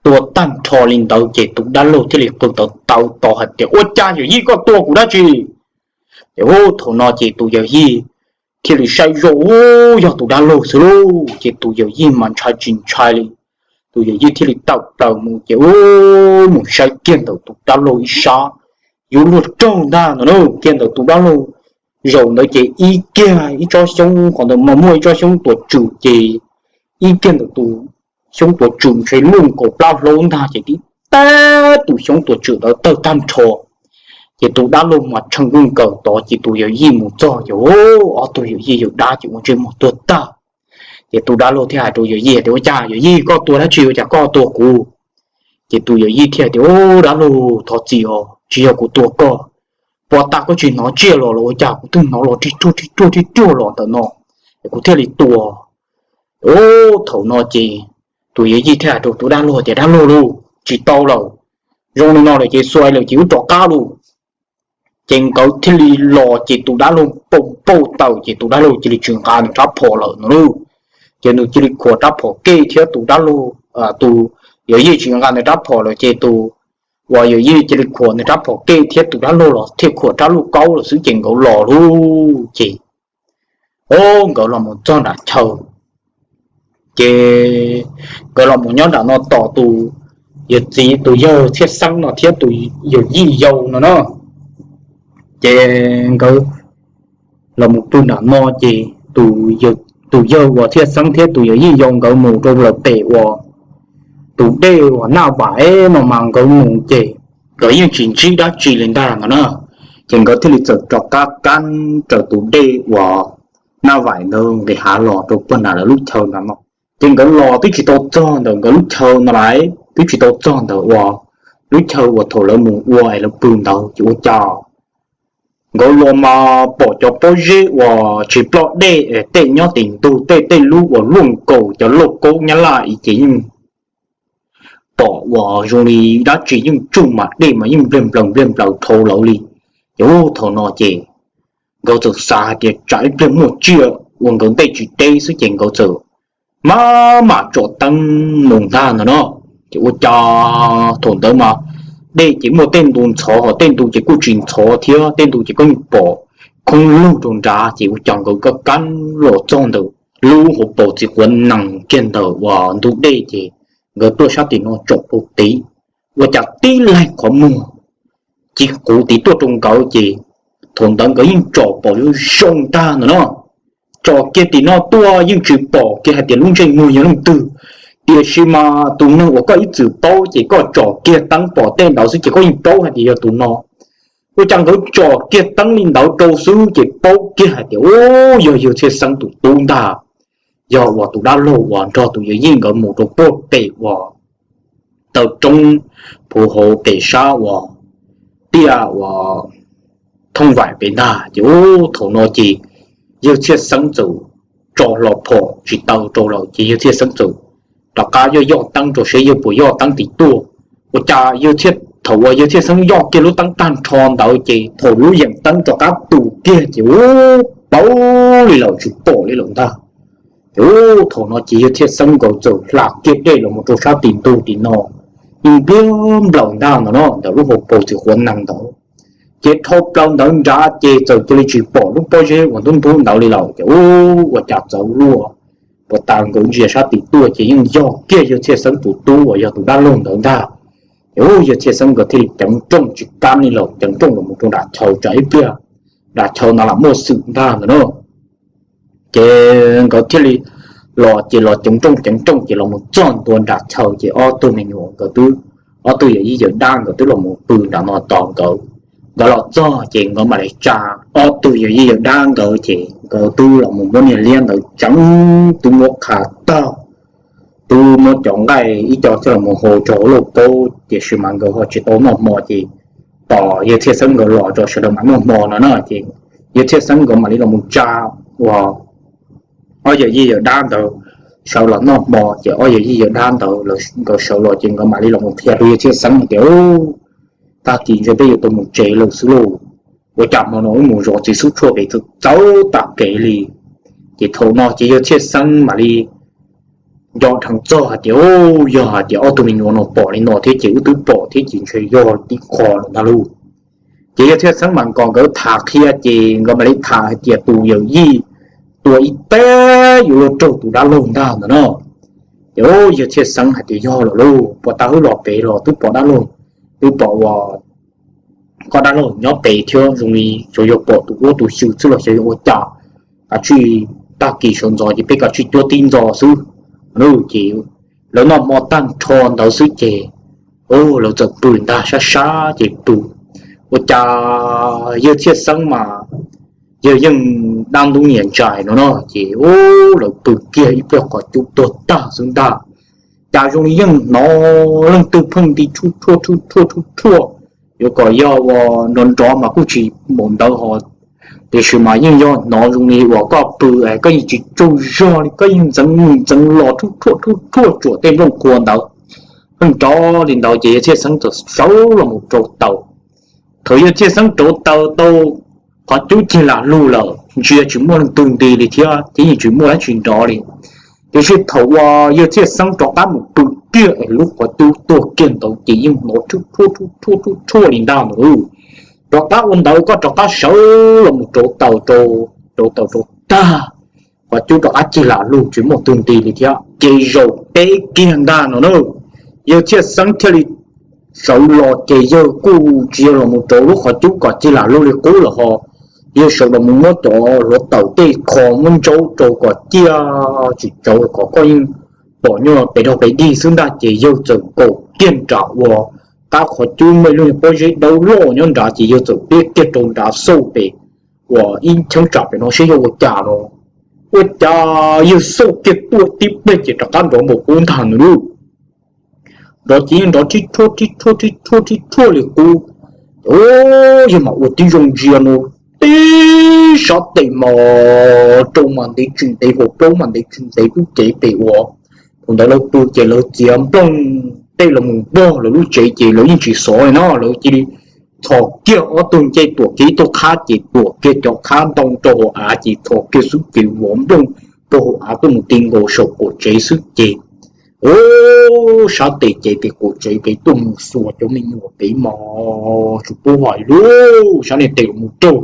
tua tag nrho li ntawd ces tus dab laug thiaj li qw tawv tawv tod hais tias ua cas yawm yij koj tua kuv dab tsi? Ces ua thaum no ces tus yawm yij thiaj li saib zoj, u, yog tus dab laug xwb lauj. Ces tus yawm yij mas ntshai tsis ntshai li, tus yawm yij thiaj li tawm plaws mus ces u, mus saib kiag ntawm tus dab laug ib sab, yuav luag raug ntag ntawd na. Kiag ntawm tus dab laug zaum ntawd ces ib kiag ib tsob xyoob, qhov ntawd mas muaj ib tsob xyoob tuam tswm ces ib kiag ntawm tus xyoob tuam tswm ntshe luj nkaus plab hlaub ntag ces tib tag tus xyoob tuam tswm ntawd tawg tag nrho. Ces tus dab laug mas tshee kawg nkaus tod ces tus yawm yij mus txog ces ob tug yawm yij yawm dab ces ua ntsej muag tuag tag. Ces tus dab laug thiaj hais rau yawm yij tias ua cas yawm yij koj tua dab tsi ua cas koj tua kuv? Ces tus yawm yij thiaj tias u, dab laug thov txim os, tsis yog kuv tua koj, puas tas koj tsis hnov tsiaj los los ua cas kuv twb hnov los rig ruag rig ruag rig ruag los ntawm no es kuv thiaj li tua. U, thaum no ces tus yawm yij thiaj hais rau tus dab laug tias dab laug lauj, tsis tau lawm, zoo li no lawm ces xuav lawm ces wb rov qab lauj. Ces nkawd thiaj li los ces tus dab laug pau pau taws ces tus dab laug cia li tsis nqa nws rab phom lawm no lauj. Ces nws cia li khuam rab phom kej thiab tus dab laug, tus yawm yij tsis nqa nws rab phom lawm ces tus uas yawm yij cia li khuam nws rab phom kej thiab tus dab laug los thiaj khuam rab luj kaub lawm xwb ces nkawd los lauj. Ces o, nkawd los mus txog nram chaw ces nkawd los mus nyob nram no tos tus yawm txiv tus yawg txhiaj xeeb no thiab tus yawm yij yau no na. Ces nkawd los mus pw nram no ces tus yawg uas Txhiaj Xeeb thiab tus yawm yij yau nkawd mus rau lawm pem uas tus dej uas Naj Vaim no mas nkawd mus ces nkawd yeej tsis ntsib dab tsi li ntag no na. Ces nkawd thiaj li txawm rov qab kab raws tus dej uas Naj Vaim ntawd nqis hav los rau puag nram lawv lub chaw nram no. Ces nkawd los twb tsis tau txog ntawm nkawd lub chaw no lawm, twb tsis tau txog ntawm uas lub chaw uas thaum lawv mus ua es lawv pw ntawd ces ua cas nkawd los mas pom cov pob zeb uas tsis ploj dej, tej nyob tim ntug tej, tej lub uas luaj nkaus cov lauj kaub nyab laj ib ces yeej pom uas zoo li dab tsi yeej tsuj mas dej mas yeej npliag nplaws npliag nplaws dhau lawv li. Ces ua thaum no ces nkawd txawm xav hais tias tsam ib pliag muaj tsiaj ua nkawd ntej tsis deb xwb ces nkawd txawm maj mam tsom teeb mus ntag ntawm no. Ces ua cas thaum ntawd mas dej ces muaj tej ntu ntxhov ho tej ntu ces kuj tsis ntxhov thiab, tej ntu ces koj yeej pom khoob lug rau nrad. Ces ua cas nkawd kab kab los txog ntawm lub hauv paus txiv quav nees kiag ntawm uas ntug dej ces nkawd tuaj sab tim no tsom pau tiv, ua cas tib leeg qhov muag ci quv tiv tuaj rau nkawd ces thaum ntawd nkawd yeej tsom pom zoo zoo ntag ntawm no. Tsom kiag tim no tuaj yeej tsis pom kiag hais tias lub ntsej muag yog leej twg, tiam sis mas tus neeg uas koj ib txwm paub ces koj tsom kiag teeb pom tej ntawd xwb ces koj yeej paub hais tias yog tus no. Ua cas nkawd tsom kiag teeb li ntawd rau xwb ces paub kiag hais tias u, yog yawg Txhiaj Xeeb tus tub ntag, yog uas tus dab laug uas nrog tus yawm yij nkawd mus rau puag pem uas taw roob phuv hauv pem sab uas tiaj uas thooj vaim pem ntag. Ces u, thaum no ces yawg Txhiaj Xeeb txawm tso hlo phom tsis taw rau lawm ces yawg Txhiaj Xeeb txawm rov qab yoj yoj teeb rau seb yawg puas yoj teeb tiv tuaj. Ua cas yawg Txhiaj, thaum uas yawg Txhiaj Xeeb yoj kiag lub teeb tag nrho ntawd ces thaum lub yeem teeb rov qab tu kiag ces u, paub li lawm tsis pom li lawm ntag. Ces u, thaum no ces yawg Txhiaj Xeeb nkawd txawm hla kiag dej los mus rau sab tim ntug tim no, yeej npliag nplaws ntag ntawm no ntawm lub hauv paus txiv quav nees ntawd. Ces dhau plaws ntawd nrad ces txawm cia li tsis pom lub pob zeb uas ntub ntub ntawd li lawm ces u, ua cas txawv luaj. Puag ta nkawd ntsia sab tim tuaj ces yeej yog kiag yawg Txhiaj Xeeb tus tub uas yog tus dab laug ntawd ntag. Ces u, yawg Txhiaj Xeeb nkawd thiaj li ceev nrooj tsis kam li lawm, ceev nrooj los mus rau nram chaw tsam ib pliag nram chaw no lam muaj xwm ntag ntawm no. Ces nkawd thiaj li los ces los ceev nrooj ceev nrooj ces los mus txog ntua nram chaw ces ob tug me nyuam nkawd twb, ob tug yawm yij yawm dab nkawd twb los mus pw nram no tos nkawd. Nkawd los txog ces nkawd mam li tsa ob tug yawm yij yawm dab nkawd ces nkawd twb los mus muab niag liab ntawd tseev, twb muab qhav tag, twb muab cov nqaij ib co coj los mus hau rau hauv lauj kaub, tiam sis mas nkawd ho tsis tau noj hmo ces tos yawg Txhiaj Xeeb nkawd los rau sawv daws mam noj hmo no na. Ces yawg Txhiaj Xeeb nkawd mam li los mus tsa uas ob yawm yij yawm dab ntawd sawv los noj hmo ces ob yawm yij yawm dab ntawd nkawd sawv los ces nkawd mam li los mus qhia rau yawg Txhiaj Xeeb hais tias, tag kis ntshe peb yuav tau mus tsev lawm xwb lauj. Ua cas hmo no wb mus zov txiv xub tshuaj pem txawv tag kev li. Ces thaum no ces yawg Txhiaj Xeeb mam li nco dheev txog hais tias, yog hais tias ob tug me nyuam no pom li no thiab ces wb twb pom thiab ces ntshe yog tib qho lawm ntag lauj. Ces yawg Txhiaj Xeeb mas nkaus nkawd tham qhia ces nkawd mam li tham hais tias tus yawm yij tua ib teg yuav luag raug tus dab laug ntag ntawm no. Ces yawg Txhiaj Xeeb hais tias yog lawm lauj, puag ta wb los pem los twb pom dab laug, twb pom uas koj dab laug nyob pem thiab zoo li xyov yog pom tus duab tus xyw xwb los xyov yog ua cas. Kav tsij tag kis sawv ntxov ces peb kav tsij cuab tib ntxo xwb. Ces lawv noj hmo tag nrho ntawd xwb ces lawv txawm pw ntag, sab sab ces pw. Ua cas yawg Txhiaj Xeeb mas yawg yeej dab ntub niam ntsais no no ces lawv pw kiag ib pliag qhov cub tuag tag xwb ntag. Cas zoo li yeej hnov leej twg pheej nti rhuj rhuaj rhuj rhuaj rhuj rhuaj. Yuav kom yog uas nrov nrov mas kuj tsis npaum ntawd ho, tiam sis mas yeej yog hnov zoo li uas koj pw es koj yeej tsis tsaug zog li, koj yeej ntxeev mus ntxeev los rhuj rhuaj rhuj rhuaj tsuam tej nplooj qhuav ntawd. Pheej nrov li ntawd ces yawg Txhiaj Xeeb txawm sawv los mus rauv taws. Thaum yawg Txhiaj Xeeb rauv taws tau qhov cub cig lam lug lawm, ntsia tsis muaj leej twg nti li thiab ces yeej tsis muaj dab tsi nrov li. Tiam sis thaum uas yawg Txhiaj Xeeb rov qab mus pw kiag es lub qhov cub tuag kiag ntawd ces yeej hnov rhuj rhuaj rhuj rhuaj rhuj rhuaj li ntag ntawd. Rov qab ua ntawd koj rov qab sawv los mus rauv taws rau, rauv taws rau tag, qhov cub rov qab cig lam lug tsis muaj twg nti li thiab ces zaum teb kiag ntag no na. Yawg Txhiaj Xeeb thiaj li sawv los ces yawg kuj tsis yog los mus rauv lub qhov cub kom cig lam lug li qub lawm ho, yawg sawv los mus muab cov hluav taws tej qho muab ntsaub rau kom ciaj tsis tsawv kom koj yeej pom nyuag pes rog pes dig xwb ntag ces yawg txawm kaum kiag nram uas qab qhov cub muaj ib lub pob zeb dawb loj nyob nrad ces yawg txawm piab kiag rau nrad xauj pem uas ib cheeb tsam pem no saib yog ua cas no. Ua cas yawg xauj kiag tuaj tib pliag ces rov qab nrov npaum qub ntag no lauj. Nrov ces yeej nrov rhib rhuaj rhib rhuaj rhib rhuaj rhib rhuaj li qub. Yawg mam ua tib zoo ntsia no, tib sab tes mas rau mas ntev tsis ntev, hauv plaub mas ntev tsis ntev, lub cev pem uas thaum ntawd lawv pw ces lawv txiav nplooj tej los mus npog lawv lub tsev ces lawv yeej tsis xov li no, lawv cia li thom kiag ob tug ncej tuam kiag ib tug qhab ces tuam kiag cov qhab ntoo rau hauv av ces thom kiag xwb ces vov nplooj rau hauv av tuaj mus ti nkaus saum qaum tsev xwb ces, u, sab tes ces pem qaum tsev pem tuaj mus xuas cov me nyuam pem mos tsis pub hais lub sab niag tes los mus raug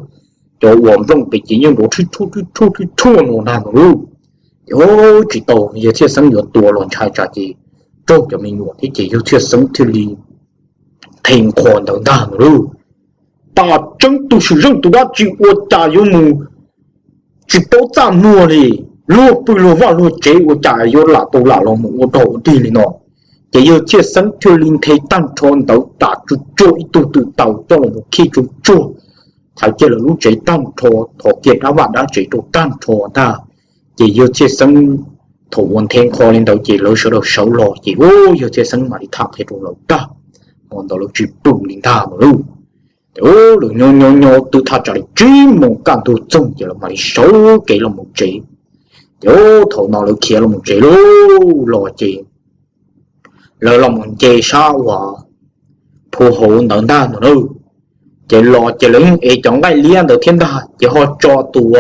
cov uas nplooj pem ces yeej nrov rhib rhuaj rhib rhuaj rhib rhuaj no ntag no lauj. Ces tsis tau, yawg Txhiaj Xeeb yuav tua los ntshai tsam ces raug cov me nyuam thiab ces yawg Txhiaj Xeeb thiaj li nthe nqho ntawd ntag no lauj. Tam tseeb tus sim zeej tus dab tsi ua cas yuav mus tsis paub txaj muag li, luag pw luag vaj luag tsev ua cas yuav lam tau lam los mus ua dog ua dig li no. Ces yawg Txhiaj Xeeb thiaj li nthe tag nrho ntawd ram tsuj tsuag ib tug twm taws coj los mus khij tsuj tsuag, thaiv kiag lawv lub tsev tag nrho, thov kiag dab vaj dab tsev rau tag nrho ntag. Ces yawg Txhiaj Xeeb thaum uas nthe nqho li ntawd ces lawv sawv daws sawv los ces u, yawg Txhiaj Xeeb mam li tham qhia rau lawv tag, hmo ntawd lawv tsis pw li ntag no lauj. Ces u, lawv nyob nyob nyob twb thaj tsam li tsib moos kaj ntug txoog ces lawv mam li sawv kev los mus tsev. Ces u, thaum no lawv khiav los mus tsev lauj, los ces lawv los mus nce sab uas phu hauv ntawd ntag no lauj. Ces los ces lawv yeej ev cov nqaij liab ntawd thiab ntag ces ho tso tus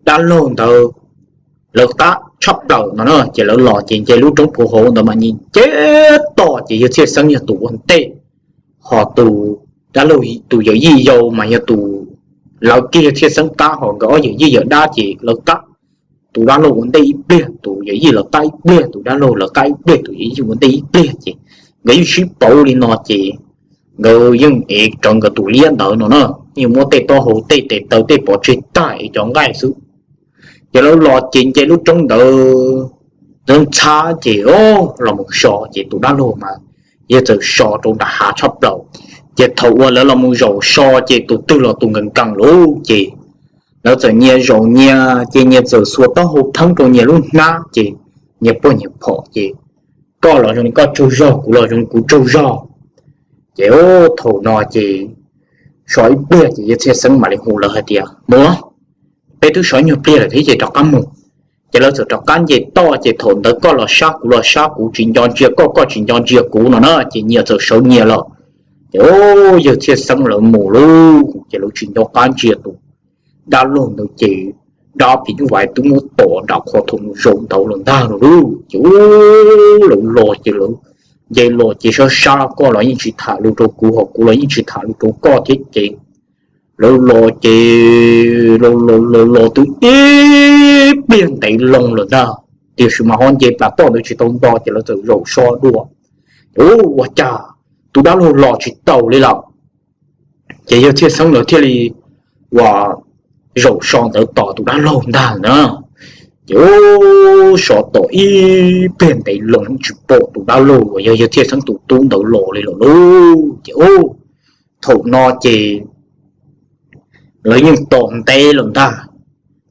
dab laug ntawd lawv qab tshaj plaws no na. Ces lawv los ces nce lub roob phu hauv ntawd mas nce nce toj ces yawg Txhiaj Xeeb yog tus ua ntej, ho tus dab laug tus yawm yij yau mas yog tus, lawv kiag yawg Txhiaj Xeeb qab ho nkawd ob yawm yij yawm dab ces lawv qab. Tus dab laug ua ntej ib pliag, tus yawm yij lawv qab ib pliag, tus dab laug lawv qab ib pliag, tus yawm yij ua ntej ib pliag ces nkawd yeej sib pauv li no ces nkawd yeej ev rawv nkawd tus liab ntawd no na, yeej muab tej taub hau tej tes taw tej pov tseg tag ev cov nqaij xwb. Ces lawv los ces nce lub roob ntawd ntxhab ces los mus so ces tus dab laug mas yawg txawm so rau nram hav tshaj plaws. Ces thaum uas lawv los mus zaum so ces tus twg los tus nkees nkees lauj ces lawv txawm nyias zaum nyias ces nyias txawm xuas taub hau pheeb rau nyias lub hnab ces nyias puag nyias phom ces koj los zoo li koj tsaug zog, kuv los zoo li kuv tsaug zog. Ces thaum no ces so ib pliag ces yawg Txhiaj Xeeb mam li hu lawv hais tias, mus, peb twb so ib nyuag pliag lawm thiab ces rov qab mus. Ces lawv txawm rov qab nce toj ces thaum ntawd koj los sab kuv los sab, kuv tsis nco ntsia koj, koj tsis nco ntsia kuv no na ces nyias txawm sawv nyias los. Ces yawg Txhiaj Xeeb lawv mus lauj ces lawv tsis nco qab ntsia tus dab laug ntawd ces dab phim nyuj vais twb muab tom nram qhov thaum mus zaum ntawd los ntag no lauj. Ces lawv los ces lawv nce los ces sab sab koj los yeej tsis tham lus rau kuv ho kuv los yeej tsis tham lus rau koj thiab ces lawv los ces los los los twb ib pliag ntev loo lawm ntag, tiam sis mas ho nce plas toj ntawd tsis tau nto ces lawv txawm zaum so dua. Ces ua cas tus dab laug los tsis taus li lawm. Ces yawg Txhiaj Xeeb lawv thiaj li uas zaum so ntawd tos tus dab laug ntag na. Ces so tos ib pliag ntev loo tsis pom tus dab laug uas yog yawg Txhiaj Xeeb tus tub ntawd los li lawm lauj. Ces thaum no ces lawv yeej tos ntev lawm ntag,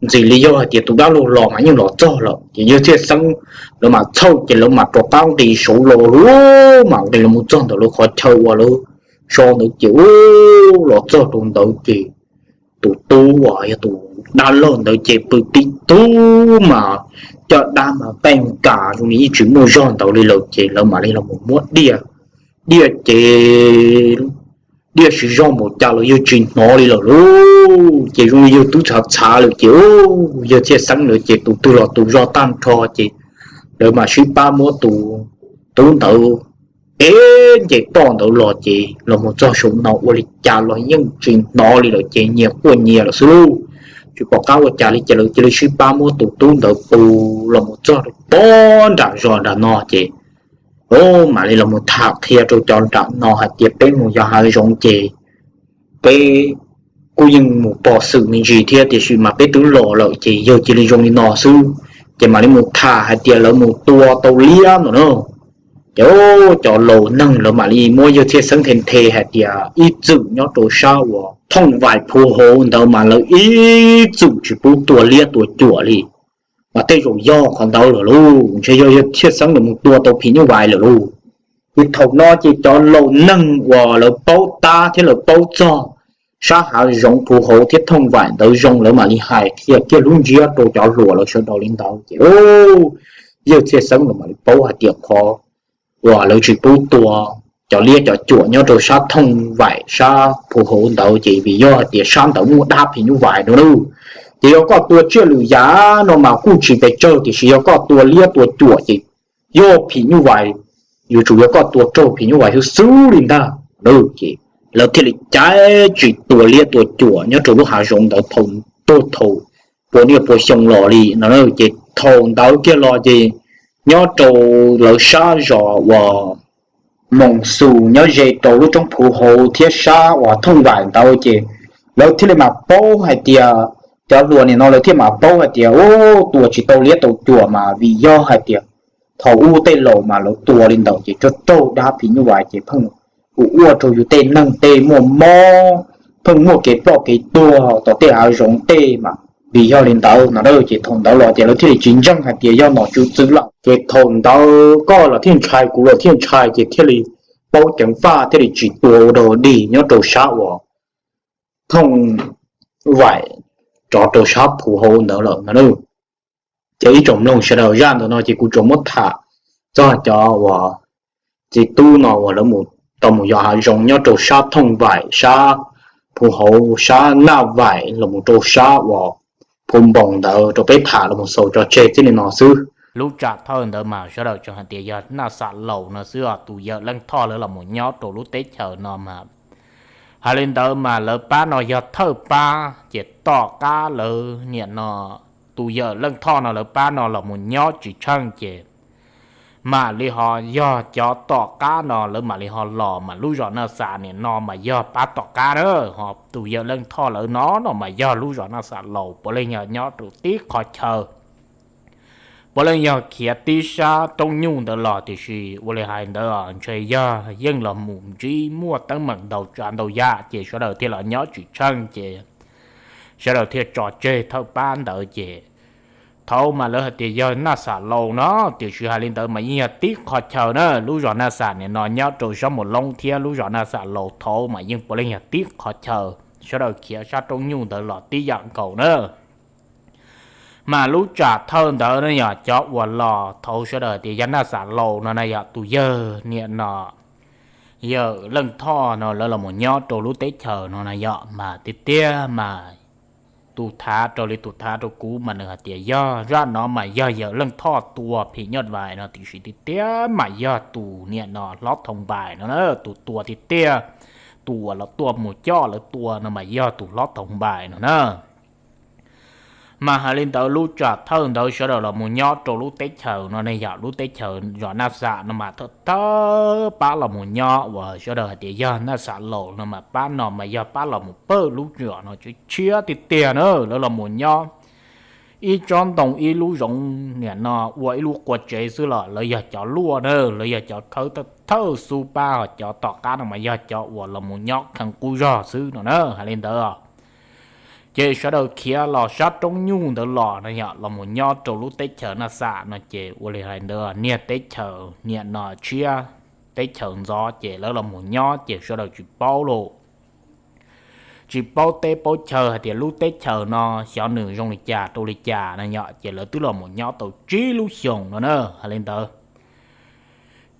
ntxim li yog hais tias tus dab laug los mas yeej los txog lawm ces yawg Txhiaj Xeeb lawv mam txhawj ces lawv mam rov qab nqis saud los lauj, mam nqis los mus txog ntawm lawv qhov chaw uas lawv so ntawd ces u, los txog rau ntawd ces tus tub uas yog tus dab laug ntawd ces pw tib tug mas caj dab mas nqaij nkas zoo li yeej tsis muaj zog ntawd li lawm ces lawv mam li los mus muab diaj, diaj ces diaj siv zog npaum cas los yawg tsis hnov li lawm lauj. Ces zoo li yawg twb txhav txhav lawm ces u, yawg Txhiaj Xeeb lawv ces tus twg los tus zog tag nrho ces lawv mam sib pab muab tus tub ntawd ev nce toj ntawd los ces los mus txog saum no ua li cas los yeej tsis hnov li lawm ces nyias quaj nyias lawm xwb lauj. Tsis pom qab ua cas li ces lawv cia li sib pab muab tus tub ntawd pw los mus txog rau pob nram zos nram no ces mam li los mus tham qhia rau cov nram no hais tias peb mus yos hav zoov ces peb kuj yeej mus pom xwm me ntsis thiab, tiam sis mas peb twb los lawm ces yog cia li zoo li no xwb. Ces mam li mus tham hais tias lawv mus tua tau liab no na. Ces cov laus neeg lawv mam li muab yawg Txhiaj Xeeb nthe nthe hais tias ib txwm nyob rau sab uas thooj vaim phuv hauv ntawd mas lawv ib txwm tsis pub tua liab tua cuam li. Mas tej zaum yog qhov ntawd lawm lauj, ntshe yog yawg Txhiaj Xeeb lawv mus tua tau phim nyuj vais lawm lauj. Ces thaum no ces cov laus neeg uas lawv paub tab thiab lawv paub txog sab hav zoov phuv hauv thiab thooj vaim ntawd zoo, lawv mam li hais qhia kiag lub ntsiab rau cov hluas lawv sawv daws li ntawd ces yawg Txhiaj Xeeb lawv mam li paub hais tias qhov uas lawv tsis pub tua cov liab cov cuam nyob rau sab thooj vaim sab phuv hauv ntawd ces vim yog hais tias sab ntawd muaj dab phim nyuj vais no lauj. Ces yog koj tua tsiaj lwm yam no mas kuj tsis pes tsawg, tiam sis yog koj tua liab tua cuam ces yog phim nyuj vais, yuav tsum yog koj tua raug phim nyuj vais xwb xwb li ntag. Ces lawv thiaj li caiv tsis tua liab tua cuam nyob rau lub hav zoov ntawd thaum, thaum pua niaj pua xyoo los li no. Ces thaum ntawd kiag los ces nyob rau lawv sab zos uas Moos Xus nyob ze rau lub roob phuv hauv thiab sab uas thooj vaim ntawd ces lawv thiaj li mam paub hais tias, cov hluas nim no lawv thiaj mam paub hais tias ua tua tsis tau liab tau cuam mas vim yog hais tias thaum ub tej laus mas lawv tua li ntawd ces raug raug dab phim nyuj vais ces pheej ua ua rau yus tej neeg tej muaj mob, pheej muaj kev ploj kev tuag tom tej hav zoov tej mas vim yog li ntawd no. Ces thaum ntawd los ces lawv thiaj li tsis ntseeg hais tias yog nom tswv txwv lawm. Ces thaum ntawd koj los thiaj ntshai, kuv los thiaj ntshai, ces thiaj li paub ceev faj thiaj li tsis tua ua dog dig nyob rau sab uas thooj vaim rov rau sab phuv hauv ntawd lawm no. Ces ib tsoom mloog sawv daws, zaj ntawm no ces kuv tsuas muab tham txog cov uas txiv tub no uas lawv mus, tau mus yos hav zoov nyob rau sab thooj vaim sab phuv hauv sab naj vaim los mus rau sab uas phuv npoos ntawd rau peb tham los mus xaus tso tseg txij li no xwb. Lub tsam thawj ntawd mas sawv daws tseem hais tias yog Naj Xam Laus no xwb os, tus yawm Leej Thoj lawv los mus nyob rau lub teb chaws no mas hais li ntawd mas lawv pab no yog thawj pab, ces tom qab lawv niam no, tus yawm Leej Thoj no lawv pab no los mus nyob tsis tsheej ces mam li ho yog cov tom qab no lawv mam li ho los mas lub zos Naj Xam nim no mas yog pab tom qab na, ho tus yawm Leej Thoj lawv no no mas yog lub zos Naj Xam Laus puav leej yog nyob rau tib qhov chaw. Puav leej yog khiav tib sab roob nyuj ntawd los, tiam sis ua li hais ntawd ntshe yog yeej los mus ntsib muaj teeb meem ntau tsav ntau yam ces sawv daws thiaj los nyob tsis tsheej ces sawv daws thiaj tso tseg thawj pab ntawd ces thaum mas lawv hais tias yog Naj Xam Laus no, tiam sis hais li ntawd mas yeej yog tib qhov chaw na, lub zos Naj Xam nim no nyob rau sab Mus Loob thiab lub zos Naj Xam Laus thaum mas yeej puav leej yog tib qhov chaw, sawv daws khiav sab roob nyuj ntawd los tib yam nkaus na. Mas lub tsam thawj ntawd na yog cov uas los thaum sawv daws tias yog Naj Xam Laus no na yog tus yawg niam no, yawm Leej Thoj no lawv los mus nyob rau lub teb chaws no na yog mas tiag tiag mas tus thav raws li tus thav rau kuv mas nws hais tias yog zaj no mas yog yawm Leej Thoj tua phim nyuj vais no, tiam sis tiag tiag mas yog tus niam no Hlob Thoo Npais no na tus tua tiag tiag. Tus uas los tuaj mus coj lawv tua no mas yog tus Hlob Thoo Npais no na. Mas hais li ntawd lub tsam thawj ntawd sawv daws los mus nyob rau lub teb chaws no ne yog lub teb chaws zos Naj Xam no mas thawj thawj pab los mus nyob uas sawv daws hais tias yog Naj Xam Laus no mas pab no mas yog pab los mus pawg lub zos no tshiab tshiab tiag tiag na. Lawv los mus nyob ib tsob ntoo ib lub zoov niam no ua ib lub qua tsev xwb los lawv yog cov luaj na, lawv yog cov khawb thawj thawj xub pab, ho cov tom qab no mas yog cov uas los mus nyob kheev qub zog xwb no na hais li ntawd. Ces sawv daws khiav los sab roob nyuj ntawd los no yog los mus nyob rau lub teb chaws Naj Xam no ces ua li hais ntawd niag teb chaws niam no tshiab teb chaws ntxov ces lawv los mus nyob ces sawv daws tsis paub los tsis paub teb paub chaw hais tias lub teb chaws no xyov nws zoo li cas rau li cas no yom, ces lawv twb los mus nyob tau tsib lub xyoos no na hais li ntawd.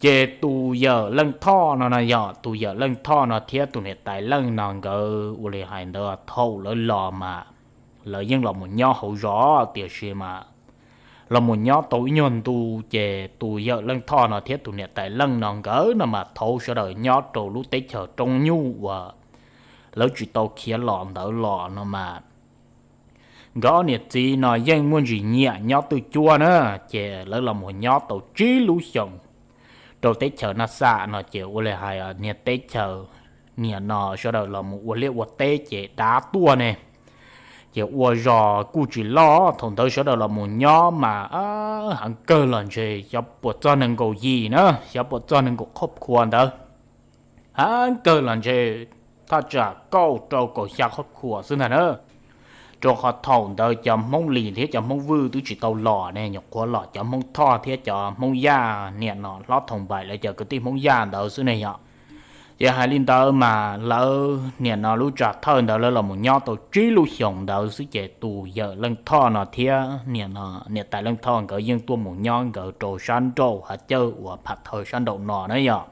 Ces tus yawm Leej Thoj no no yog tus yawm Leej Thoj no thiab tus niam tais Leej no nkawd ua li hais ntawd thaum lawv los mas lawv yeej los mus nyob hauv zos tiam sis mas los mus nyob tau ib nyuag ntu ces tus yawm Leej Thoj no thiab tus niam tais Leej no nkawd no mas thaum sawv daws nyob rau lub teb chaws roob nyuj uas lawv tsis tau khiav los ntawd los no mas nkawd ob niam txiv no yeej muaj ntsis nyiam nyob twj cuab na, ces lawv los mus nyob tau tsib lub xyoos rau teb chaws Naj Xam no ces ua li hais niag teb chaws niam no sawv daws los mus ua liaj ua teb ces dav tuaj ne, ces ua zos kuj tsis loj. Thaum ntawd sawv daws los mus nyob mas heev kawg los ntshe xyov puas txog nees nkaum yim na, xyov puas txog nees nkaum qhov khua ntawd. Heev kawg los ntshe thaj tsam kaum rau kaum xya qhov khua xwb ntag na. Rau qhov thaum ntawd cov Hmoob Lis thiab cov Hmoob Vwj twb tsis tau los ne, nyuam qhuav los cov Hmoob Thoj thiab cov Hmoob Yaj niam no hlob Thoom Npaim lawv cov kwv tij Hmoob Yaj ntawd xwb ne yom. Ces hais li ntawd mas lawv niam no lub tsam thawj ntawd lawv los mus nyob tau tsib lub xyoos ntawd xwb ces tus yawm Leej Thoj no thiab niam no niam tais Leej Thoj nkawd yeej tuaj mus nyob nkawd rau sab nraum hav cawj uas Pham Thawv sab nraum no na yom.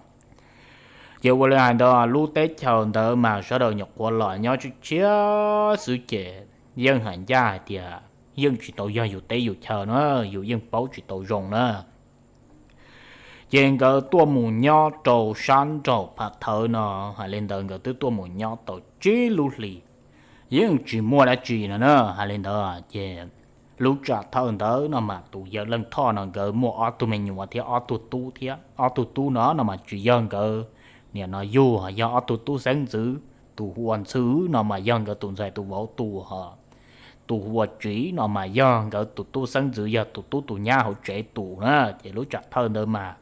Ces ua li hais ntawd lub teb chaws ntawd mas sawv daws nyuam qhuav los nyob tshiab tshiab xwb ces yeej hais ncaj hais tias yeej tsis tau yog yus teb yus chaw na, yus yeej paub tsis tau zoo na. Ces nkawd tuaj mus nyob rau sab nraum Pham Thawv no, hais li ntawd nkawd twb tuaj mus nyob tau tsib lub hlis, yeej tsis muaj dab tsi no na. Hais li ntawd ces lub tsam thawj ntawd no mas tus yawm Leej Thoj no nkawd muaj ob tug me nyuam thiab ob tug tub thiab ob tug tub no no mas tsis yog nkawd niam no yug, yog ob tug tub xeeb ntxwv. Tus hu ua Ntxhw no mas yog nkawd tus ntxhais tus vauv tus, tus hu ua Tsiv no mas yog nkawd tus tub xeeb ntxwv, yog tus tub tus nyab hauv tsev tus na. Ces lub tsam thawj ntawd mas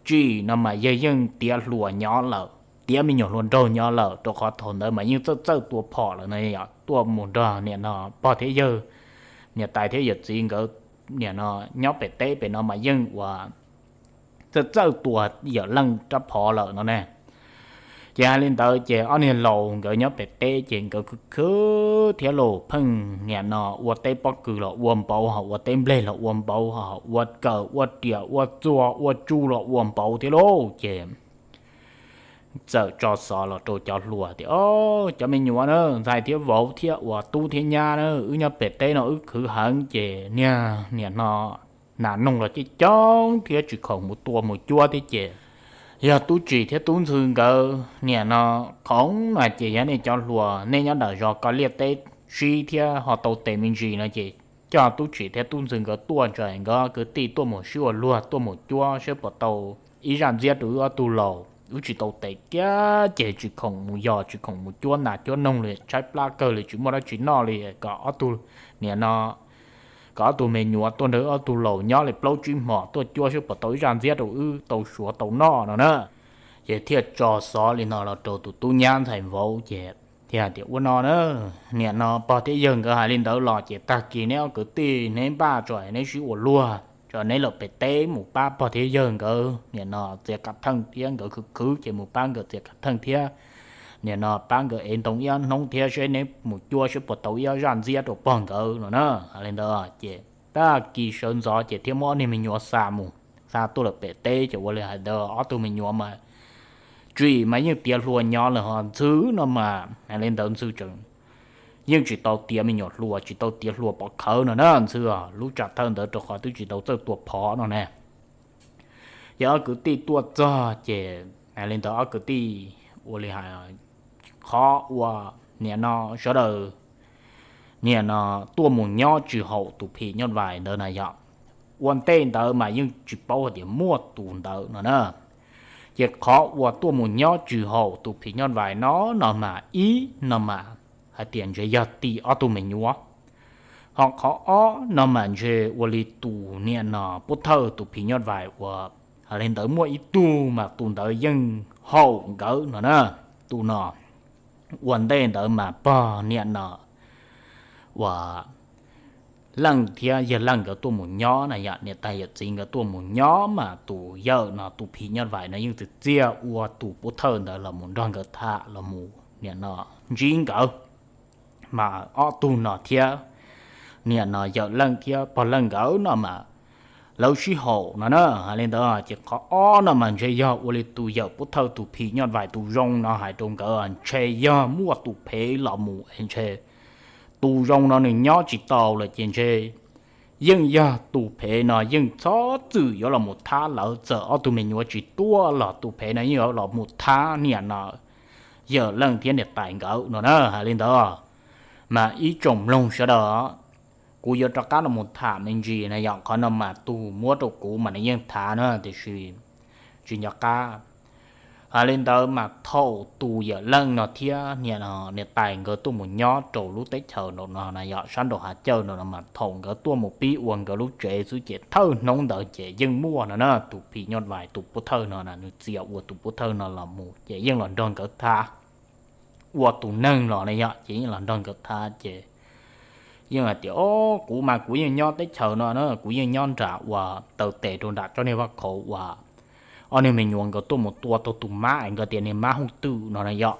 Tsiv no mas yawg yeej tiav hluas nyob lawm, tiav me nyuam hluas nraug nyob lawm, rau qhov thaum ntawd mas yeej txawj txawj tua phom lawm no yom, tuaj mus nrog niam no pog thiab yawg, niam tais thiab yawm txiv nkawd niam no nyob pem teb pem no mas yeej ua txawj txawj tua yawm Leej rab phom lawm no ne. Ces hais li ntawd ces ob niag laus nkawd nyob pem teb ces nkawd khwv khwv thiab los pheej niam no ua teb pob kws los ua npaum, ho ua teb nplej los ua npaum, ho ua kawm ua riam ua txuas ua tsuj los ua npaum thiab lauj. Ces txawm tso xov los rau cov hluas tias, O, cov me nyuam na, ntxhais thiab vauv thiab uas tub thiab nyab na, wb nyob pem teb no wb khwv heev ces niag niam no nas noog los coob coob thiab tsis khoom mus tua mus cuab thiab ces yog Tub Tsim thiab Tub Ntxhw nkawd niam no khoom no ces yog nej cov hluas nej nyob nram zos koj liaj teb sib thiab ho tau tes me ntsis no ces coj Tub Tsim thiab Tub Ntxhw nkawd tuaj ntsais nkawd kwv tij tuaj mus sib ua luag tuaj mus cuab seb puas tau ib zaj ntxiab rau wb ob tug laus. Wb tsis tau tes kiag ces tsis khoom mus yos tsis khoom mus cuab nas cuab noog li, tshaib plab kawg li, tsis muaj dab tsi noj li, kom ob tug niam no kom ob tug me nyuam tuaj nrog ob tug laus nyob li plaub tsib hmos tuaj cuab seb puas tau ib zaj ntxiab rau wb tau suav tau noj no na. Ces thiaj tso xov li no los rau tus tub nyab ntxhais vauv ces thiaj hais tias, Ua no na, niam no pog thiab yawg nkawd hais li ntawd los ces tag kis neb ob kwv tij neb npaj tso neb sib ua luag tso, neb lawm pem teb mus pab pog thiab yawg nkawd niam no txiav kav theej thiab, nkawd khwv khwv ces mus pab nkawd txiav kav theej thiab, niam no pab nkawd ev ntoo ib ob hnub thiab seb neb mus cuab seb puas tau ib ob zaj ntxiab rau pog nkawd no na. Hais li ntawd ces tag kis sawv ntxov ces thiaj muab ob niag me nyuam xa mus, xa tuaj lawm pem teb ces ua li hais ntawd ob tug me nyuam mas Tsim mas yeej tiav hluas nyob lawm, ho Ntxhw no mas hais li ntawd Ntxhw tseem yeej tsis tau tiav me nyuam hluas, tsis tau tiav hluas pov khawv no na Ntxhw, lub tsam thawj ntawd rau qhov twb tsis tau txawj tua phom no ne. Ces ob kwv tij tuaj txog ces hais li ntawd ob kwv tij ua li hais, qhov uas niam no sawv daws niam no tuaj mus nyob tsis haum tus phim nyuj vais ntawd na yom. Ua ntej ntawd mas yeej tsis paub hais tias muaj tus ntawd no na. Ces qhov uas tuaj mus nyob tsis haum tus phim nyuj vais no no mas ib no mas hais tias ntshe yog tim ob tug me nyuam, ho qhov ob no mas ntshe ua li tus niam no pub thawj tus phim nyuj vais uas hais li ntawd muaj ib tug mas tus ntawd yeej haum nkawd no na. Tus no ua ntej ntawd mas pog niam no uas Leej thiab yawg Leej nkawd tuaj mus nyob na yom, niam tais yawm txiv nkawd tuaj mus nyob mas tus yawm no tus phim nyuj vais no yeej txias txias ua tus pub thawj ntawd los mus nrog nkawd tham los mus niam no ntsib nkawd. Mas ob tug no thiab niam no yawm Leej thiab pog Leej nkawd no mas lawv sib haum no na. Hais li ntawd ces qhov ob no mas ntshe yog ua li tus yawm pub thawj tus phim nyuj vais tus zoo no hais rau nkawd ntshe yog muaj tus phem los mus es ntshe tus zoo no nws nyob tsis tau lawm ces ntshe yeej yog tus phem no yeej txhob txwm yuav los mus thab lawv, txawm ob tug me nyuam tsis tuaj los tus phem no yeej yuav los mus thab niam no yawm Leej thiab niam tais nkawd no na. Hais li ntawd mas ib tsoom mloog sawv daws, kuv yuav rov qab los mus tham me ntsis na yom, qhov no mas tus muab rau kuv mas nws yeej thav na tiam sis tsis nco qab. Hais li ntawd mas thaum tus yawm leej no thiab niam no niam tais nkawd tuaj mus nyob rau lub teb chaws no no na yog sab nraum hav cawj no no mas thaum nkawd tuaj mus pib ua nkawd lub tsev xwb ces thawj hnub ntawd ces yeej muaj no na tus phim nyuj vais tus pov thawj no na nws txia ua tus pov thawj no los mus ces yeej los nrog nkawd tham ua tus neeg los ne yog ces yeej los nrog nkawd tham ces yeej hais tias o kuv mas kuv yeej nyob teb chaws no na kuv yeej nyob nram uas taw tes rau nram tsob niag vaj khauv uas ob niag me nyuam nkawd tuaj mus tua tau tus mab es nkawd tias niag mab hooj twm no na yog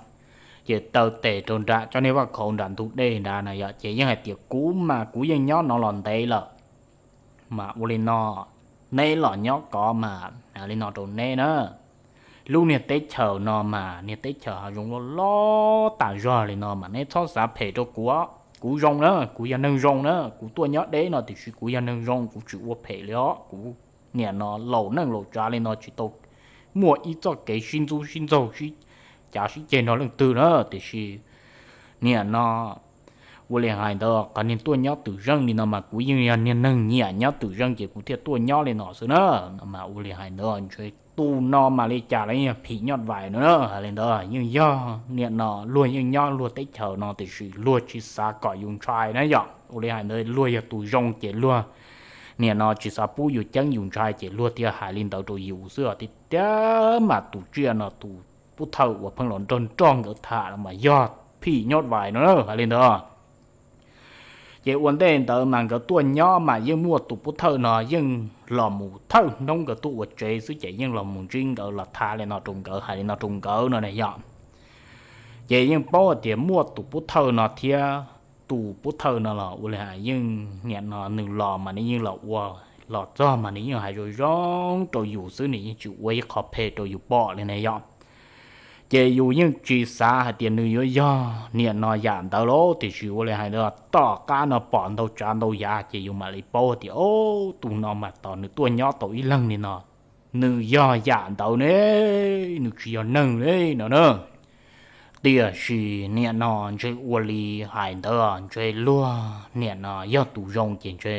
ces taw tes rau nram tsob niag vaj khauv nram ntug dej nrad na yog ces yeej hais tias kuv mas kuv yeej nyob no los ntev lawm mas ua li no neb los nyob kov mas li no rau neb na lub niag teb chaws no mas niag teb chaws hav zoov loj loj tas zog li no mas neb txhob xav phem rau kuv. Kuv zoo na kuv yog neeg zoo na kuv tuaj nyob deb no tiam sis kuv yog neeg zoo kuv tsis ua phem li os kuv niam no laus neej laus tsav li no tsis tau muaj ib txoj kev sib ntxub sib ntxaug sib cav sib ceg nrog leej twg na tiam sis niam no ua li hais ntawd qhov niag tuaj nyob twm zeej li no mas kuv yeej yog niag neeg nyiam nyob twm zeej ces kuv thiaj tuaj nyob li no xwb na. Mas ua li hais ntawd ntshe tus no mam li cas los yog phim nyuj vais no na hais li ntawd yeej yog niam no luag yeej nyob luag teb chaws no tiam sis luag tsis xav kom yus ntshai na yog ua li hais ntawd luag yog tus zoo ces luag niam no tsis xav pub yus ceeb yus ntshai ces luag thiaj hais li ntawd rau yus xwb os tiag tiag mas tus tsiaj no tus pov thawj uas pheej los nrog nrog nkawd tham no mas yog phim nyuj vais no na hais li ntawd. Ces ua ntej ntawd mas nkawd tuaj nyob mas yeej muaj tus pov thawj no yeej los mus thawj hnub nkawd tuaj ua tsev xwb ces yeej los mus ntsib nkawd los tham li no rau nkawd hais li no rau nkawd no na yog ces yeej paub hais tias muaj tus pov thawj no thiab tus pov thawj no los ua li hais yeej niam no nws los mas nws yeej los ua los txog mas nws yeej hais zoo zoo rau yus xwb nws yeej tsis ua ib qho phem rau yus pom li na yog ces yus yeej tsis xav hais tias nws yuav yog niam no yam ntawd lauj tiam sis ua li hais ntawd tom qab no pom ntau tsav ntau yam ces yus mam li paub tias o tus no mas tos nws tuaj nyob tau ib leeg li no nws yog yam ntawd ne nws tsis yog neeg li no na. Tiam sis niam no ntshe ua li hais ntawd ntshe luag niam no yog tus zoo ces ntshe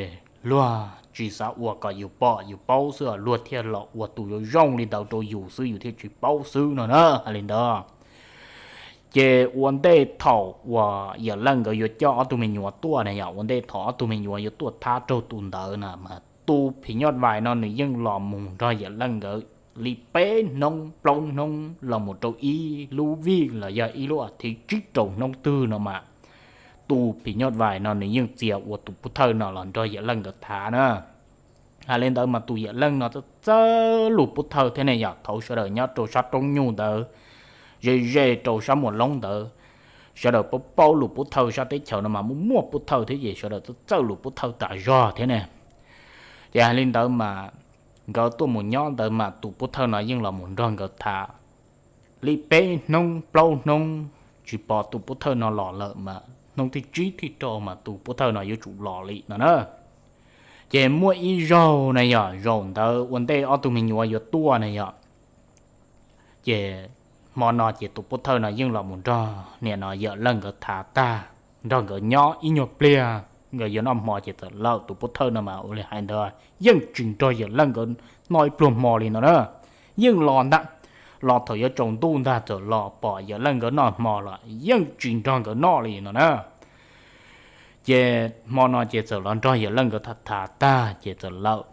luag tsis xav ua kom yus pom yus paub xwb luag thiaj los ua tus zoo zoo li ntawd rau yus xwb yus thiaj tsis paub xwb no na hais li ntawd. Ces ua ntej thaum uas yawm leej nkawd yuav coj ob tug me nyuam tuaj na yog ua ntej thaum ob tug me nyuam yuav tuaj thab raug tus ntawd na mas tus phim nyuj vais no nws yeej los mus nrog yawm leej nkawd li peb hnub plaub hnub los mus rau ib lub vij los yog ib lub as thiv tsib rau hnub twg no mas tus phim nyuj vais no nws yeej txia ua tus pov thawj no los nrog yawm leej nkawd tham na. Hais li ntawd mas tus yawm leej no txawj txawj lus pov thawj thiab ne yog thaum sawv daws nyob rau sab roob nyuj ntawd ze ze rau sab muas loob ntawd sawv daws paub paub lus pov thawj sab teb chaws no mas muaj muaj pov thawj thiab ces sawv daws txawj txawj lus pov thawj tas zog thiab ne. Ces hais li ntawd mas nkawd tuaj mus nyob ntawd mas tus pov thawj no yeej los mus nrog nkawd tham li peb hnub plaub hnub tsis pom tus pov thawj no los lawm mas hnub thib tsib thib rau mas tus pov thawj no yuav tsum los li no na. Ces muaj ib zaug na yog zaum ntawd ua ntej ob tug me nyuam yuav tuaj na yog ces hmo no ces tus pov thawj no yeej los mus nrog niam no yawm leej nkawd tham tag nrog nkawd nyob ib nyuag pliag nkawd yuav noj hmo ces txawm lawm tus pov thawj no mas ua li hais ntawd yeej tsis nrog yawm leej nkawd noj ib pluag hmo li no na. Yeej los ntag, los thaum yuav tsaus ntuj ntag txawm los pom yawm leej nkawd noj hmo los yeej tsis nrog nkawd noj li no na. Ces hmo no ces txawm los nrog yawm leej nkawd tham tham tag ces txawm lawm.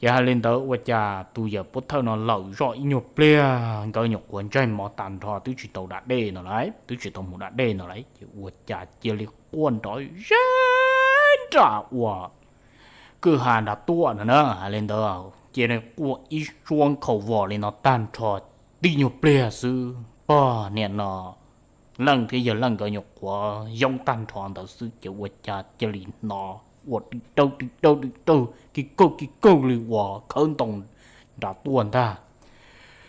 Ces hais li ntawd ua cas tus yawm pov thawj no lawm zoj ib nyuag pliag nkawd nyuam qhuav ntsaig mov tag nrho twb tsis tau da dej no lawm twb tsis tau mus da dej no lawm ces ua cas cia li quaj nrov zeb nram uas kwj ha nrad tuaj no na. Hais li ntawd cia li quaj ib suab nkhaus vos li no tag nrho tib nyuag pliag xwb pog niam no leej thiab yawg leej nkawd nyuam qhuav yoob tag nrho ntawd xwb ces ua cas cia li hnov ua dawb dawb dawb dawb kig kawg kig kawg li uas khawb ntoo nrad tuaj ntag.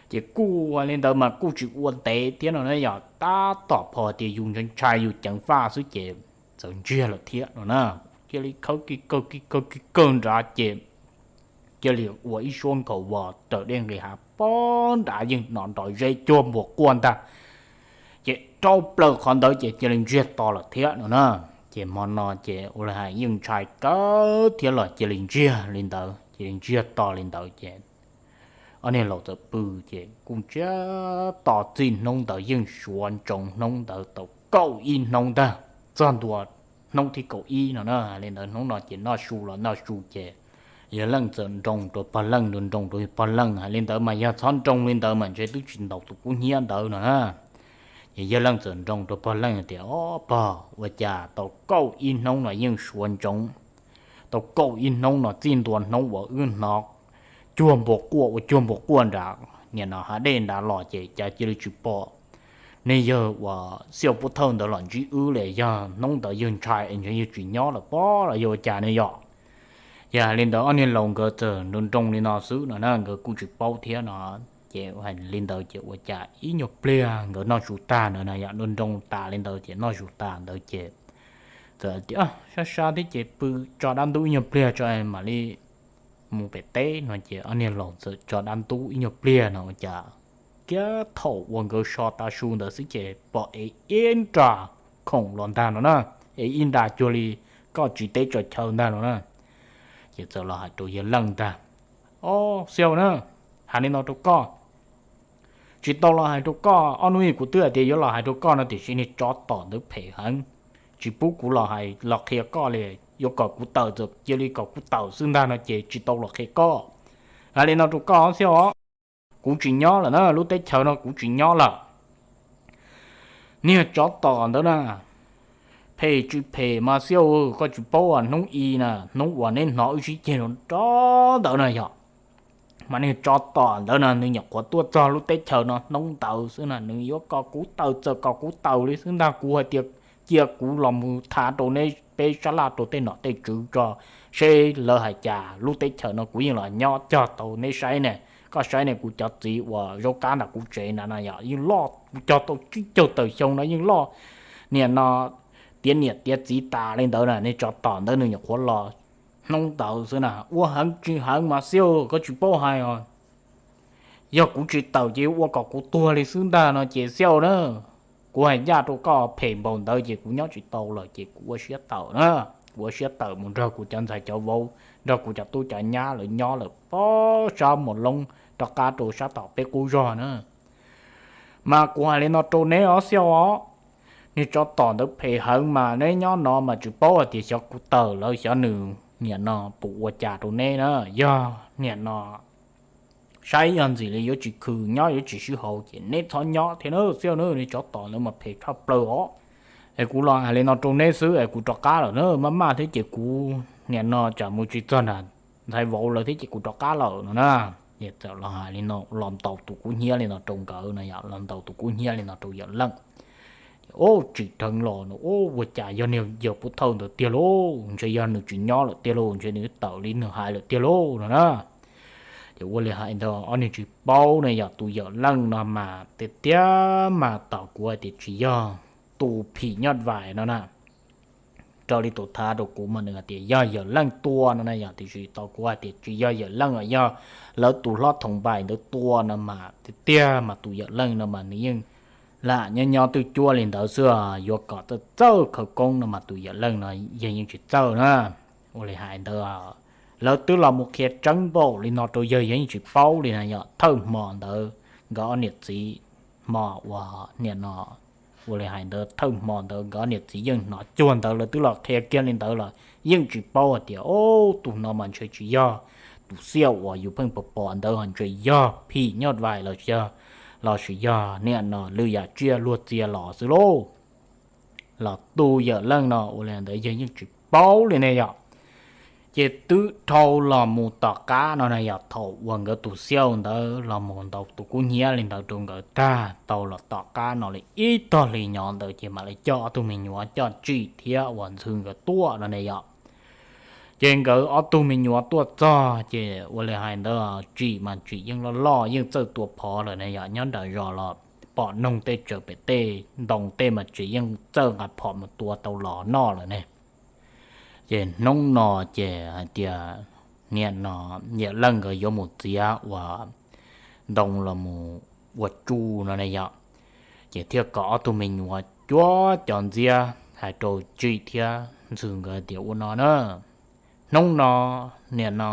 Ces kuj li ntawd mas kuj tsis ua ntev thiab no na yog tab tom pho tias yus ntshai ntshai yus ceev faj xwb ces txawm ntsiag lawm thiab no na. Cia li khawb kig kawg kig kawg kig kawg nrad ces cia li ua ib suab nkhaus vos raws dej nqis hav pob nrad yeej hnov nrov zeb cuag npua quaj ntag. Ces rau plaws qhov ntawd ces cia li ntsiag to lawm thiab no na. Ces hmo no ces ua li hais yeej ntshai kawg thiab los cia li ntsiag li ntawd cia li ntsiag to li ntawd ces Ob niag laus txawm pw ces kuj ntsiag to txij hnub ntawd yeej suav ntsoov hnub ntawd tau kaum ib hnub ntag, txog ntua hnub thib kaum ib no na. Li ntawd hnub no ces noj su los noj su ces yawg Leej txawm nroo rau pog Leej, nroo rau pog Leej, hais li ntawd mas yog txhob nroo li ntawd mas ntshe twb tsis ntaus tus kub hnyiab ntawd no na. Ces yawg Leej txawm nroo rau pog Leej tias, Ob pog, ua cas tau kaum ib hnub no yeej suav ntsoov, tau kaum ib hnub no txij ntua hnub uas wb hnov cuag npua quaj ua cuag npua quaj nram niam no hav dej nrad los ces cas cia li tsis pom nej yawg uas Xiaj Pub Thawj ntawd los ntsib wb li. Yog hnub ntawd yawg ntshai es ntshe yawg tsis nyob lawm pob los yog ua cas ne yom? Yog hais li ntawd ob niag laus nkawd txawm nroo nroo li no xwb no na, nkawd kuj tsis paub thiab no. Ces hais li ntawd ces ua cas ib nyuag pliag nkawd noj su tag ntawd na yom, nroo nroo tas li ntawd ces noj su tas ntawd ces txawm tias, Sab sab thiab ces pw tso dab ntub ib nyuag pliag tso mam li mus pem teb no. Ces ob niag laus txawm tso dab ntub ib nyuag pliag no ua cas kiag thaum uas nkawd so tav su ntawd xwb ces pom ev ib nra khoom los ntag no na, ev ib nra cuag li koj tsiv teb tso chaw ntag no na. Ces txawm los hais rau yawg Leej ntag, Ob Xiaj na, hais li no rau koj, tsis tau los hais rau koj, ob hnub kuv twb hais tias yuav los hais rau koj no tiam sis niag tsov tom ntawd phem heev, tsis pub kuv los hais los qhia koj li, yuav kom kuv tawm txawm cia li kom kuv tawm xwb ntag no ces tsis tau los qhia koj. Hais li no rau koj Xiaj os, kuv tsis nyob lawm na, lub teb chaws no kuv tsis nyob lawm. Niag tsov tom ntawd na, phem tsis phem mas Xiaj, koj tsis paub hnub i na, hnub uas neb hnov wb sib ceg rau nrov ntawd na yog, mas niag tsov tom ntawd na nws nyuam qhuav tuaj txog lub teb chaws no hnub ntawd xwb na, nws yuav kom kuv tawm txawm kom kuv tawm li xwb ntag, kuv hais tias cia kuv los mus thav rau neb peb sab laj rau tej nom tej tswv tso seb lawv hais cas, lub teb chaws no kuv yeej los nyob cog tau neb saib ne. Koj saib ne, kuv cov txiv uas zaub kab ntawm kuv tsev ntawd no yog yeej loj, kuv cog tau tsib caug tawm xyoo no yeej loj, niam no tiav niam tiav txiv tas li ntawd na. Niag tsov tom ntawd nws nyuam qhuav los hnub ntawd xwb na, ua heev tsis heev mas Xiaj, koj tsis paub hais os, yog kuv tsis tawm ces yuav ua kom kuv tuag li xwb ntag no ces Xiaj na, kuv hais ncaj rau koj, phem npaum ntawd ces kuv nyob tsis tau lawm ces kuv ua siab tawm na, kuv ua siab tawm mus nrog kuv cov ntxhais cov vauv, nrog kuv cov tub cov nyab lawv nyob lawm pob sab Muas Loob rov qab rau sab tom peb qub zog na. Mas kuv hais li no rau neb os Xiaj os, niag tsov tom ntawd phem heev mas neb nyob no mas tsis paub hais tias xyov kuv tawm lawm xyov nws niam no puas ua cas rau neb na. Yog niam no saib yog ntxim li yuav tsis khw nyob yuav tsis sib haum ces neb txhob nyob thiab na Xiaj na, niag tsov tom ntawd mas phem tshaj plaws os. Es kuv los hais li no rau neb xwb es kuv rov qab lawm na, maj maj thiab ces kuv niam no tsam mus tsis txog nram ntxhais vauv lawv thiab ces kuv rov qab lawm no na. Ces txawm los hais li no, los ntaus tus kub hnyiab li no rau nkawd no yom, los ntaus tus kub hnyiab li no rau yawm Leej. Ces ub tsim dheev los no ub ua cas yog niag yawg Pub Thawj ntawd tiag lauj, ntshe yog nws tsis nyob lawm tiag lauj, ntshe nws tawm li nws hais lawm tiag lauj no na. Ces ua li hais ntawd ob niag tsis paub ne yom, tus yawm Leej no mas tiag tiag mas tau kuv hais tias tsis yog tus phim nyuj vais no na. Raws li tus thav rau kuv mas nws hais tias yog yawm Leej tua no na yom, tiam sis tau kuv hais tias tsis yog yawm Leej os, yog lawv tus hlob Thoom Npaim ntawd tua no mas tiag tiag mas tus yawm Leej no mas nws yeej lam nyob nyob twj cuab li ntawd xwb, yuav kom txawj txawj khawv koob no mas tus yawm Leej no yog yeej tsis txawj na. Ua li hais ntawd lawv twb los mus qhia tseeb npaum li no rau yawg, yawg yeej tsis paub li na yom. Thawj hmo ntawd nkawd ob niam txiv, hmo uas niam no, ua li hais ntawd thawj hmo ntawd nkawd ob niam txiv yeej hnov cuag ntawd, lawv twb los qhia kiag li ntawd los yeej tsis paub hais tias ub tus no mas ntshe tsis yog tus Xiaj uas yus pheej pom pom ntawd, ho ntshe yog phim nyuj vais los, lossis yog niam no lwm yam tsiaj luag txia los xwb lauj. Los tus yawm Leej no ua li ntawd yawg yeej tsis paub li ne yom. Ces twb dhau los mus tom qab no na yom, thaum uas nkawd tus Xiaj ntawd los mus ntaus tus kub hnyiab li ntawd rau nkawd tag, tau los tom qab no li ib tog hlis nyob ntawd ces mam li coj ob tug me nyuam coj Tsim thiab uas Ntxhw nkawd tuaj no ne yom. Ces nkawd ob tug me nyuam tuaj txog ces ua li hais ntawd Tsim mas Tsim yeej loj loj yeej txawj tua phom lawm ne yom, nyob nram zos los pom noog tej tsaws pem tej ntoo tej mas Tsim yeej txawj nqa phom mus tua tau los noj lawm ne. Ces hnub no ces hais tias niam no yawm Leej nkawd yuav mus txiav uas ntoo los mus ua tsuj no ne yom. Ces thiaj kom ob tug me nyuam cuab cov ntxiab hais rau Tsim thiab Ntxhw nkawd tias ua no na, hnub no niam no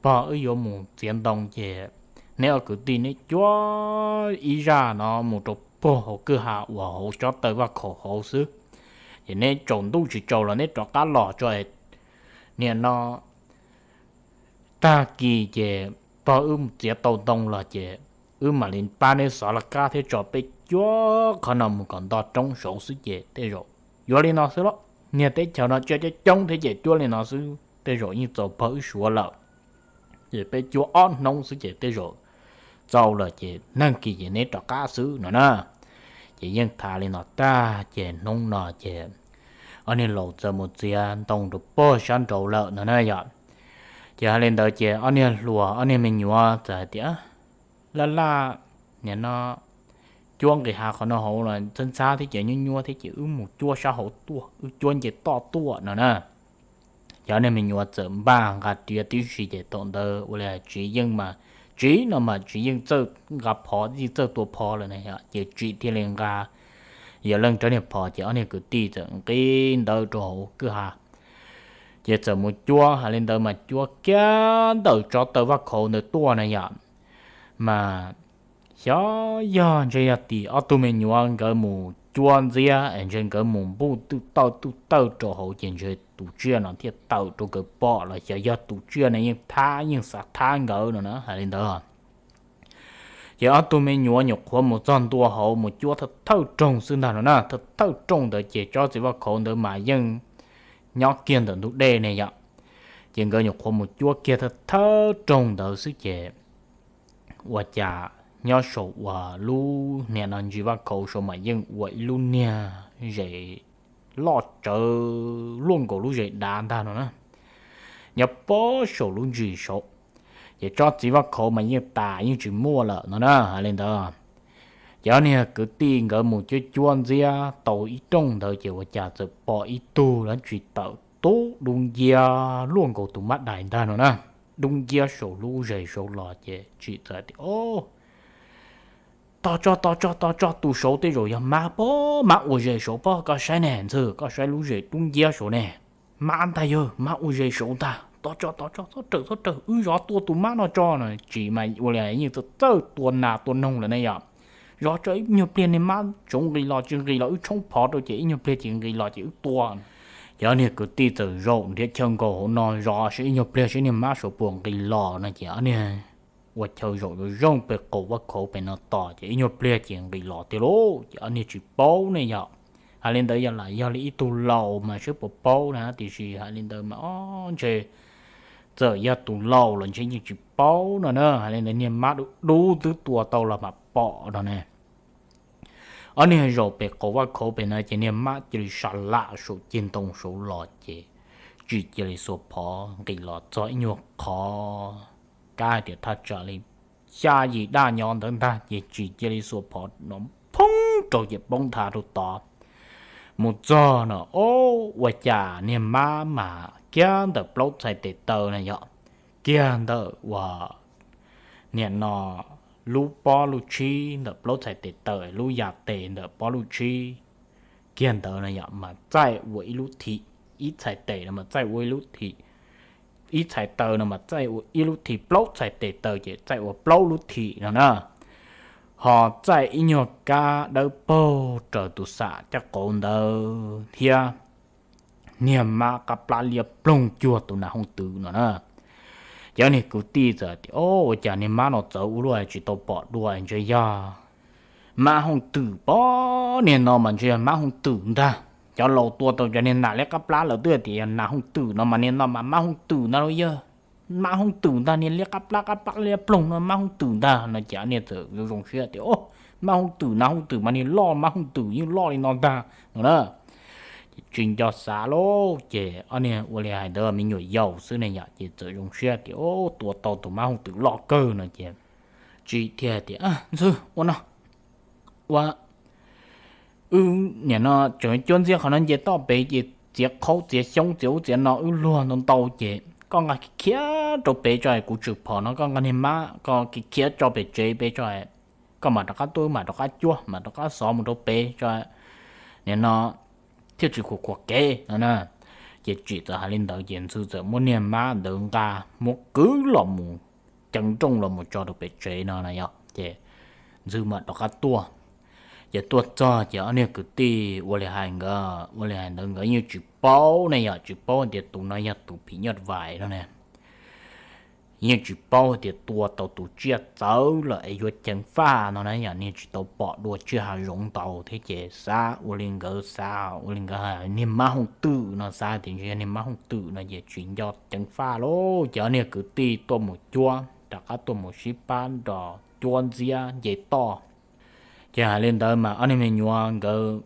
pog wb yuav mus txiav ntoo ces neb ob kwv tij neb cuab ib zaj no mus rau puag hauv kwj ha uas hauv tsob tawg vaj khaum hauv xwb, ces neb tsaus ntuj tsis tsaus los neb rov qab los tso, niam no tag kis ces pog wb mus txiav tau ntoo los ces wb mam li pab neb xov laj kab thiab tso peb cuab qhov no mus kom nto roob saud xwb ces tej zaum yuav li no xwb los niag teb chaws no tsiaj coob coob thiab ces cuab li no xwb tej zaum yeej txaus pog wb suav lawm. Ces peb cuab ob hnub xwb ces tej zaum txaus lawm ces nag kis ces neb rov qab xwb no na. Ces yeej tham li no tag ces hnub no ces ob niag laus txawm mus txiav ntoo rau puag sab nraud lawm no na yom. Ces hais li ntawd ces ob niag hluas ob niag me nyuam txawm hais tias, laj laj, niam no cuab nqis hav qhov no hauv los ntxhab ntxhab thiab ces nyuab nyuab thiab ces wb mus cuab sab hauv tuaj, wb cuab nce toj tuaj no na. Ces ob niag me nyuam txawm npaj nqa riam tib si ces thaum ntawd ua li tsiv yeej mas, tsiv no mas tsiv yeej txawj nqa phov, yeej txawj tua phov lawm na yom, ces tsiv thiaj li nqa yog leej rab niag phom ces ob niag kwv tij txawm nqis ntawd rau hauv kwj ha. Ces txawm mus cuab, hais li ntawd mas cuab kiag ntawm tsob tawg vaj khaum ntawd tuaj na yom. Mas xyov yog ntshe yog tim ob tug me nyuam nkawd mus cuab ntxiab es ntshe nkawd mus npuj twj tawj twj tawj rau hauv ces ntshe tus tsiaj no thiaj tawm rau nkawd pom los xyov yog tus tsiaj no yeej thab yeej xav thab nkawd no na, hais li ntawd. Ces ob tug me nyuam nyuam qhuav mus txog ntua hauv mus cuab thawj thawj rooj xwb ntag no na, thawj thawj rooj ntawd ces tsob txiv vaj khaum ntawd mas yeej nyob kiag ntawm ntug dej ne yom. Ces nkawd nyuam qhuav mus cuab kiag thawj thawj rooj ntawd xwb ces ua cas nyob saum uas lub niam no ntsis vaj khaum saud mas yeej ua ib lub niag zes loj tsawv luaj nkaus lub zes dav ntag no na, nyob puag saum lub ntsis saud. Ces tsob txiv vaj khaum mas yeej tas yeej tsis muaj lawm no na, hais li ntawd. Ces ob niag kwv tij nkawd mus cuab cuab ntxiab tau ib rooj ntawd ces ua cas txawm pom ib tug dab tsi tawm tub dub nciab luaj nkaus tus mab dais ntag no na, dub nciab saum lub zes saud los ces tsis txawm tias, o, tos tso tos tso tos tso, tus saud tej zaum yog mab pob, mab ua zes saud pob, koj saib ne ntxhw, koj saib lub zes dub nciab saud ne, mab ntag yawg, mab ua zes saud ntag, tos tso tos tso, txhob rawm txhob rawm, wb zov tua tus mab no tso no. Tsis mas ua li yeej txawj txawj tua nas tua noog lawm ne yom. Zov tso, ib nyuag pliag niag mab tseem nqis los, tsis nqis los wb tshoob phov rau ces ib nyuag pliag ces nqis los ces wb tua. Ces ob niag kwv tij txawm zaum nrhiav chaw nkaus hauv no zov seb ib nyuag pliag seb niag mab saud puas nqis los no ces ob niag ua chaw zaum zoo zoo pem qaum vaj khaum pem no tos ces ib nyuag pliag ces nqis los tiag lauj. Ces ob niag tsis paub ne yom. Hais li ntawd yog lam yog li ib tug laus mas seb puas paub na, tiam sis hais li ntawd mas o, ntshe txawm yog tus laus los ntshe yeej tsis paub no na. Hais li ntawd niag mab dub dub twb tua tau los mam pom no ne. Ob niag zaum pem qaum vaj khaum pem no ces niag mab cia li sa lam saum ceg ntoo saud los ces tsis cia li xuas phov nqis los txog ib nyuag qhov kab hais tias thaj tsam li xya yim daj nyob ntawd ntag ces tsis cia li xuas phov no, phoob rau ces poob nthav rau tod. Mus txog no, o, ua cas niag mab mas kiag ntawm plaub txhais tes taw na yom, kiag ntawm uas niam no lub pob lub tshib ntawm plaub txhais tes taw, lub yam tes ntawm pob lub tshib kiag ntawd no yom mas txaij ua ib lub thim, ib txhais tes no mas txaij ua ib lub thim, ib txhais taw no mas txaij ua ib lub thim, plaub txhais tes taw ces txaij ua plaub lub thim no na. Ho txaij ib nyuag kab dawb paug raws tus xam caj qauv ntawd thiab niag mab qab plab liab ploog cuag tus nas hooj twm no na. Ces ob niag kwv tij txawm tias, o, ua cas niag mab no txawv ua luaj tsis tau pom dua, ntshe yog mab hooj twm pob, niag no mas ntshe yog mab hooj twm ntag. Cov laus tua tau cov niag nas liab qab plab lawm twb tias yog nas hooj twm no mas niag no mas mab hooj twm ntag lauj, yog mab hooj twm ntag, niag liab qab plab qab plab liab ploog no mab hooj twm ntag no. Ces ob niag txawm zoo zoo siab tias, o, mab hooj twm nas hooj twm mas niag loj, mab hooj twm yeej loj li no ntag no na. Ces tsis nco xav lauj, ces ob niag ua li hais ntawd me nyuam yaus xwb ne yom, ces txawm zoo siab tias, o, tua tau tus mab hooj twm loj kawg no ces tsis thiaj tias, ntxhw, ua no, ua, wb niam no tseem cuab ntxiab qhov no nce toj pem ces txiav qhaub txiav xyoob txiav ub txiav no wb luag ntau ntau ces koj nqa khiav rau pem tso, kuv tswm phom no koj nqa niag mab koj khiav tso pem tsev pem tso, koj mam rov qab tuaj wb mam rov qab cuab mam rov qab xov mus rau pem tso, niam no thiaj tsis khuam khuam kev no na. Ces tsis txawm hais li ntawd ces ntxhw txawm muab niag mab ntawd nqa muab kwv los mus ceev nrooj los mus tso rau pem tsev no na yom. Ces Ntxwg mam rov qab tuaj. Ces tuaj txog ces ob niag kwv tij ua li hais nkawd, ua li hais ntawd nkawd yeej tsis paub ne yom, tsis paub tias tus no yog tus phim nyuj vais no ne. Yeej tsis paub tias tua tau tus tsiaj txawv lawm es yuav ceev faj no na yom, niag tsis tau pom dua tsiaj hav zoov ntau thiab ces xav ua li nkawd xav, ua li nkawd hais niag mab hooj twm no, xav tias ntshe yog niag mab hooj twm no ces tsis nco ceev faj lauj. Ces ob niag kwv tij tuaj mus cuab, rov qab tuaj mus sib pab nrog cuab ntxiab nce toj. Ces hais li ntawd mas ob niag me nyuam nkawd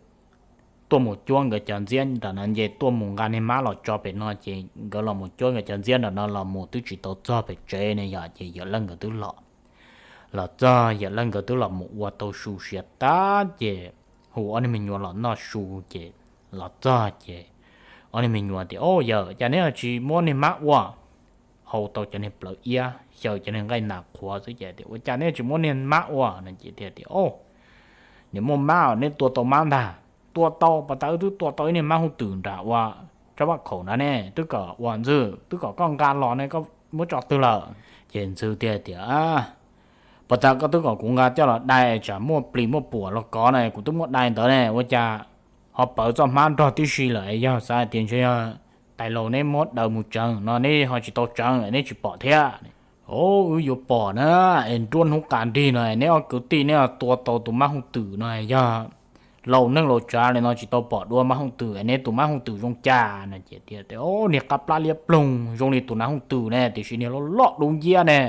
tuaj mus cuab nkawd cov ntxiab nram no nce tuaj mus nqa niag mab los tso pem no ces nkawd los mus cuab nkawd cov ntxiab nram no los mus twb tsis tau txog pem tsev ne yom, ces yawm leej nkawd twb los. Los txog yawm leej nkawd twb los mus ua tau su siav tag ces hu ob niag me nyuam los noj su ces los txog ces ob niag me nyuam tias, Au yawm, cas neb tsis muab niag mab ua? Hau tau cov niag plawv iab, xyaw cov niag nqaij nas qhuav xwb ces tias, Ua cas neb tsis muab niag mab ua? No ces thiaj tias, Au, niag muaj mab, neb tua tau mab ntag. Tua tau, pas tas wb twb tua tau ib niag mab hooj twm nram ua tsob vaj khaum na ne, twb kom ua Ntxwg, twb kom koj nqa los ne, koj muab tso twg lawm? Ces Ntxwg thiaj tias, Pas tas koj twb kom kuv nqa coj los dai, tsam muaj plis muaj puam los kov na, kuv twb muab dai ntawd ne, ua cas ho pawv txoj hmab nrog tib si lawm? Yog xav hais tias ntshe yog tais laus neb muab daws mus tseev no neb ho tsis tau tseev neb tsis pom thiab. Au, wb yuav pom na, es nruab hnub qas nrig no neb ob kwv tij neb tua tau tus mab hooj twm no, yog laus neej laus tsav li no tsis tau pom dua mab hooj twm, neb tus mab hooj twm zoo cas no? Ces tias, Niag qab plab liab ploog, zoo li tus nav hooj twm ne, tiam sis niag loj loj dub nciab ne,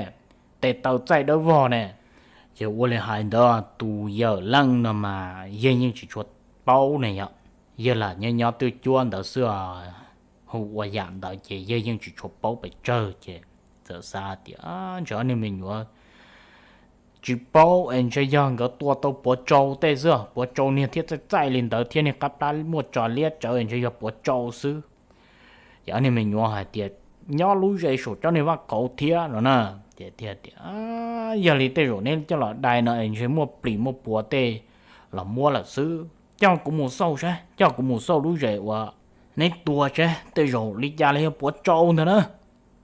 tes taw txaij dawb vog ne. Ces ua li hais ntawd tus yawm leej no mas yawg yeej tsis tshua paub ne yom, yawg lam nyob nyob twj cuab ntawd xwb, hu ua yam ntawd ces yawg yeej tsis tshua paub pes tsawg ces txawm xav tias, Ntshe ob niag me nyuam tsis paub es ntshe yog nkawd tua tau puav tsau tej xwb, puav tsau niag thiab txaij txaij li ntawd thiab niag qab plab muaj tso liab tsawv ntshe yog puav tsau xwb. Ces ob niag me nyuam hais tias, Nyob lub zes saum cov niag vaj kauv thiab no na. Ces thiaj tias, Yog li tej zaum neb coj los dai no es ntshe muaj plis muaj puav tej los muab lawm xwb. Coj kuv mus xauj saib, coj kuv mus xauj lub zes uas neb tua saib tej zaum li cas los yog puav tsau ntag na.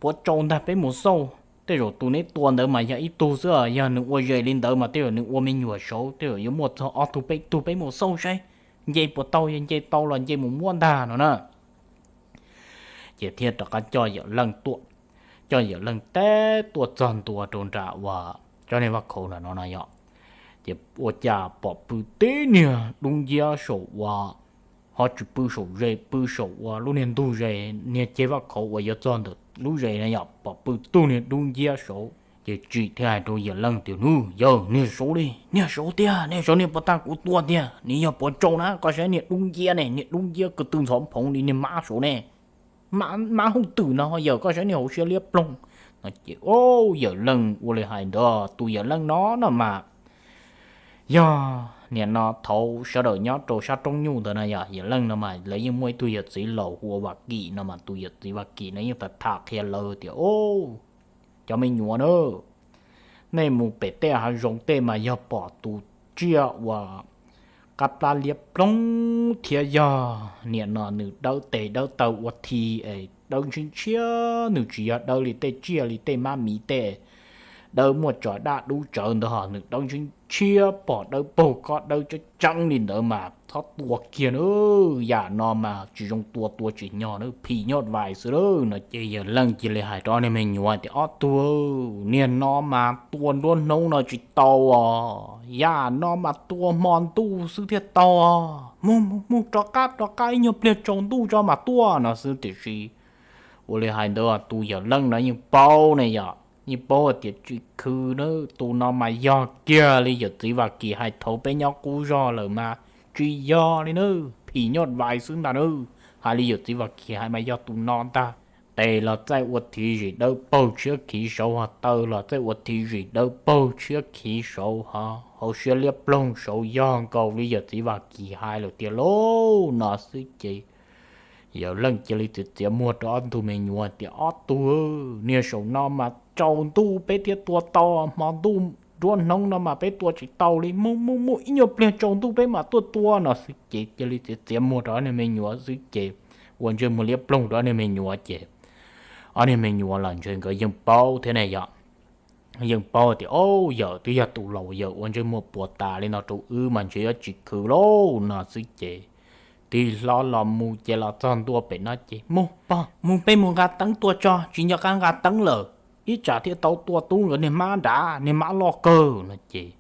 Puav tsau ntag, peb mus xauj, tej zaum tus neb tua ntawd mas yog ib tug xwb, yog nws ua zes li ntawd mas tej zaum nws ua me nyuam saud, tej zaum yuav muaj txog ob tug peb tug, peb mus xauj saib nce puas tau, yog nce tau los nce mus muab ntag no na. Ces thiaj rov qab coj yawm leej tuaj, coj yawm leej teb tuaj txog ntua rau nram uas cov niag vaj khauv nram no no yom. Ces ua cas pom pw tib niag dub nciab saum uas, ho tsis pw saum zes, pw saum uas lub niag ntug zes, niag ceg vaj khauv uas yuav txog ntawm lub zes na yom, pom pw tug niag dub nciab saud. Ces tsim thiaj hais rau yawm leej tias, Nub, yawg, niag saud li, niag saud tiag, niag saud niag puas tag kuv tua tiag, nws yog puav tsau na, koj saib niag dub nciab ne, niag dub nciab ko tw ntxhov phoov li niag mab saud ne. Mab hooj twm no yawg, koj saib niag hauv siab liab ploog no. Ces yawm leej ua li hais ntawd, tus yawm leej no no mas yog niam no thaum sawv daws nyob rau sab roob nyuj ntawd na yom, yawm leej no mas lawv yeej muaj ib tug yawm txiv laus hu ua Vam Kim no mas tus yawm txiv Vam Kim no yeej tham tham qhia lawv tias, Cov me nyuam na, nej mus pem tej hav zoov tej mas yog pom tus tsiaj uas qab plab liab ploog thiab yog niam no nws dawb tes dawb taw ua thi es dawb ntshiab ntshiab, nws tsis yog dawb li tej tsiaj li tej mab miv tej dawb muaj tso daj dub tsawv ntawd, ho nws dawb ntshiab ntshiab pom dawb paug kob dawb tseeb tseeb li ntawd mas txhob tua kiag na, yam no mas tsis zoo tua, tua tsis nyog na, phim nyuj vais xwb na no. Ces yawm leej cia li hais rau ob niag me nyuam tias, Ob tug, niag no mas tua nruab hnub no tsis tau os, yam no mas tua hmo ntuj xwb thiaj tau os, mus mus mus, rov qab rov qab, ib nyuag pliag tsaus ntuj tso mas tuaj no xwb. Tiam sis ua li hais ntawd tus yawm leej no yeej paub ne yom, yeej paub tias tsis khwv na, tus no mas yog kiag li yawm txiv Vam Kim hais thaum peb nyob qub zog lawm mas tsis yog li na, phim nyuj vais xwb ntag na. Hais li yawm txiv Vam Kim hais mas yog tus no ntag. Tes los txaij ua thiv zim dawb paug tshiab khiv saud, ho taw los txaij ua thiv zim dawb paug tshiab khiv saud, ho hauv siab liab ploog saud yog nkaus li yawm txiv Vam Kim hais lawm tiag lauj no xwb ces yawm leej cia li txiav txiav muag rau ob tug me nyuam tias, Ob tug, niag saum no mas tsaus ntuj peb thiaj tua tau, hmo ntuj nruab hnub no mas peb tua tsis tau li, mus mus mus, ib nyuag pliag tsaus ntuj peb mam tuaj tua no xwb ces cia li txiav txiav muag rau ob niag me nyuam xwb ces ua ntsej muag liab ploog rau ob niag me nyuam ces ob niag me nyuam los ntshe nkawd yeej paub thiab ne yom. yeej paub tias, Au, yawm twb yog tus laus, yawm ua ntsej muag puas tas li no rau wb mas ntshe yuav tsis khwv lauj, no xwb ces tig hlo los mus ces los txog ntua pem no ces, Mus pog, mus peb mus nqa teeb tua tso, tsis nco qab nqa teeb lawm, ib tsam thiaj tau tua tub nkawd niag hmab nrad, niag hmab loj kawg, no ces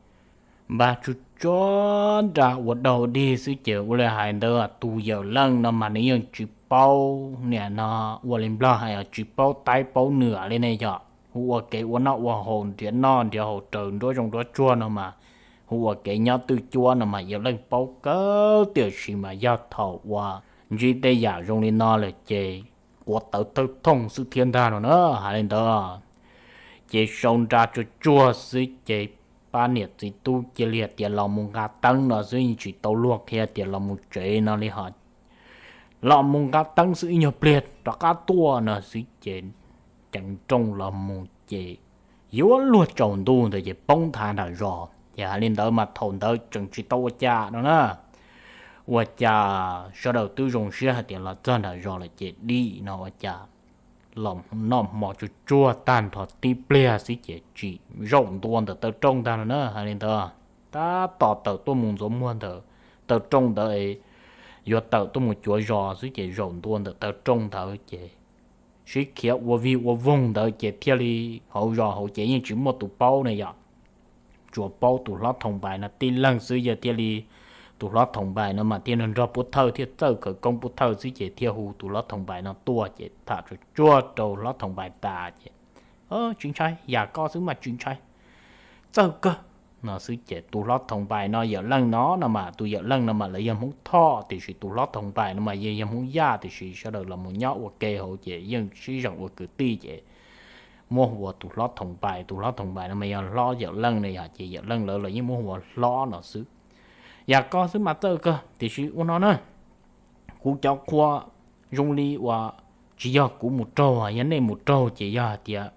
npaj tsuj tsuag nra ua dog dig xwb ces ua li hais ntawd tus yawm leej no mas nws yeej tsis paub, nim no ua li Nplog hais tsis paub taib paub nuam li ne yom, hu ua kev ua noj ua haus nrhiav noj nrhiav haus raws nruab zoov nruab tsuag no mas, hu ua kev nyob twj cuab no mas yawm leej paub kawg, tiam sis mas yog thaum uas ntsib tej yam zoo li no lawm ces quav tawv thawj thooj xwb thiab ntag no na. Hais li ntawd ces sau nra tsuag tsuag xwb ces pab niam txiv tub cia li tias los mus nqa teeb no xwb, yeej tsis tau luag qhia tias los mus tsev no li hos, los mus nqa teeb xwb ib nyuag pliag rov qab tuaj no xwb ces ceev nrooj los mus ces yuav luag tsaus ntuj ntawd ces poob nthav nram zos. Ces hais li ntawd mas thaum ntawd tseem tsis tau ua cas no na, ua cas sawv daws twb zoo siab hais tias los txog nram zos lawm ces dim no ua cas los noj hmo tsuag tsuag tag nrho tib pliag xwb ces tsim zaum ntua ntawm taw rooj ntag no na. Hais li ntawd tab tom tawm tuaj mus ntxuav muag ntawm taw rooj ntawd, yuav tawm tuaj mus cuav zos xwb ces zaum ntua ntawm taw rooj ntawd ces sib khiav ua vig ua voog ntawd ces thiaj li, hauv zos hauv ces yeej tsis muaj tus paub ne yom, tsuas paub tus hlob Thoom Npais no tib leeg xwb, yog thiaj li tus hlob Thoom Npais no mas thiaj nrog Pub Thawj thiaj txawj khawv koob Pub Thawj xwb ces thiaj hu tus hlob Thoom Npais no tuaj ces tham tsuag tsuag rau hlob Thoom Npais tas ces, Tsis ntshai, yam koj xwb mas tsis ntshai, txawj kawg, no xwb ces tus hlob Thoom Npais no yawm leej no no mas tus yawm leej no mas lawv yog Hmoob Thoj tiam sis tus hlob Thoom Npais no mas yog Hmoob Yaj tiam sis sawv daws los mus nyob ua ke hauv ces yeej sib zeem ua kwv tij ces muab hu ua tus hlob Thoom Npais, tus hlob Thoom Npais no mas yog hlob yawm leej no yom, ces yawm leej lawv los yeej muab hu ua hlob no xwb. Yam koj xwb mas txawj kawg tiam sis ua no na, kuv cov qhua zoo li uas tsis yog kuv mus raug, yog nej mus raug ces yog hais tias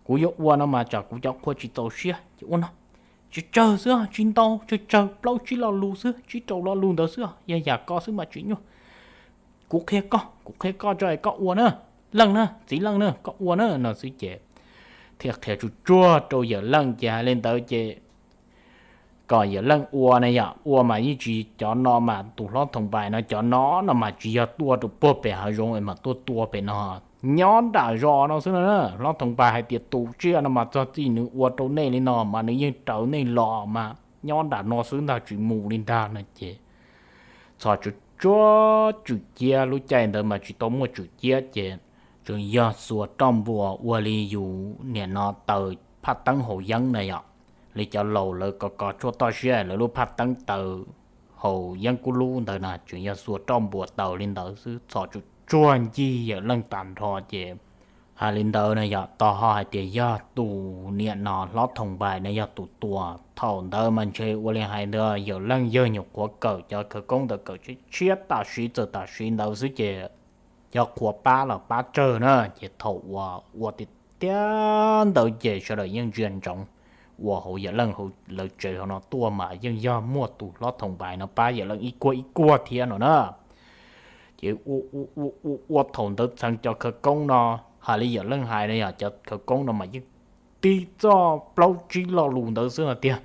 kuv yuav ua no mas tsam kuv cov qhua tsis txaus siab ces ua no, tsawg tsawg xwb, tsis ntau, tsawg tsawg plaub tsib lo lus xwb, tsib rau lo lus ntawd xwb, yog yam koj xwb mas tsis nyuaj. Kuv qhia koj, kuv qhia koj tso es koj ua na, leej na, txiv leej na, koj ua na, no xwb ces thiaj qhia tsuag tsuag rau yawm leej ces hais li ntawd ces kom yawm leej ua na yom, ua mas yeej tsis, cov no mas tus hlob Thoom Npais no cov no no mas tsis yog tuaj rau puag pem hav zoov es mas tuaj tua pem no, nyob nram zos no xwb no na. Hlob Thoom Npais hais tias tus tsiaj no mas txog txij nws ua rau nej li no mas nws yeej raws nej los mas nyob nram no xwb ntag, tsis mus li ntag no ces txhos tsuag tsuag tswm ciab, lub caij ntawd mas tsis tau muaj tswm ciab ces tseem yog xuas roj npuas ua li yus nim no taws phaj teeb haus yeeb na yom, li cov laus lawv kov kov tshuaj toj siab lawv lub phaj teeb taws haus yeeb kub lub ntawd na, tseem yog xuas roj npuas taws li ntawd xwb, txhos tsuag tsuag ncig yawm leej tag nrho ces hais li ntawd na yom, tos ho hais tias yog tus niam no hlob Thoom Npais no yog tus tua. Thaum ntawd mas ntshe ua li hais ntawd yawm leej yawg nyuam qhuav kawm cov khawv koob ntawd kawm tshiab tshiab tam sim, txawm tam sim ntawd xwb ces cov qhua pab los pab tsawg na, ces thaum uas ua tiag tiag ntawd ces sawv daws yeej ntsia ntsoov uas hauv yawm leej lawv tsev hauv no tuaj mas yeej yog muaj tus hlob Thoom Npais no pab yawm leej ib kuag ib kuag thiab no na. Ces ua ua ua ua thaum ntawd txheev cov khawv koob no, hais li yawm leej hais no yog cov khawv koob no mas yeej tig txoj plaub tsib lo lus ntawd xwb no tiag.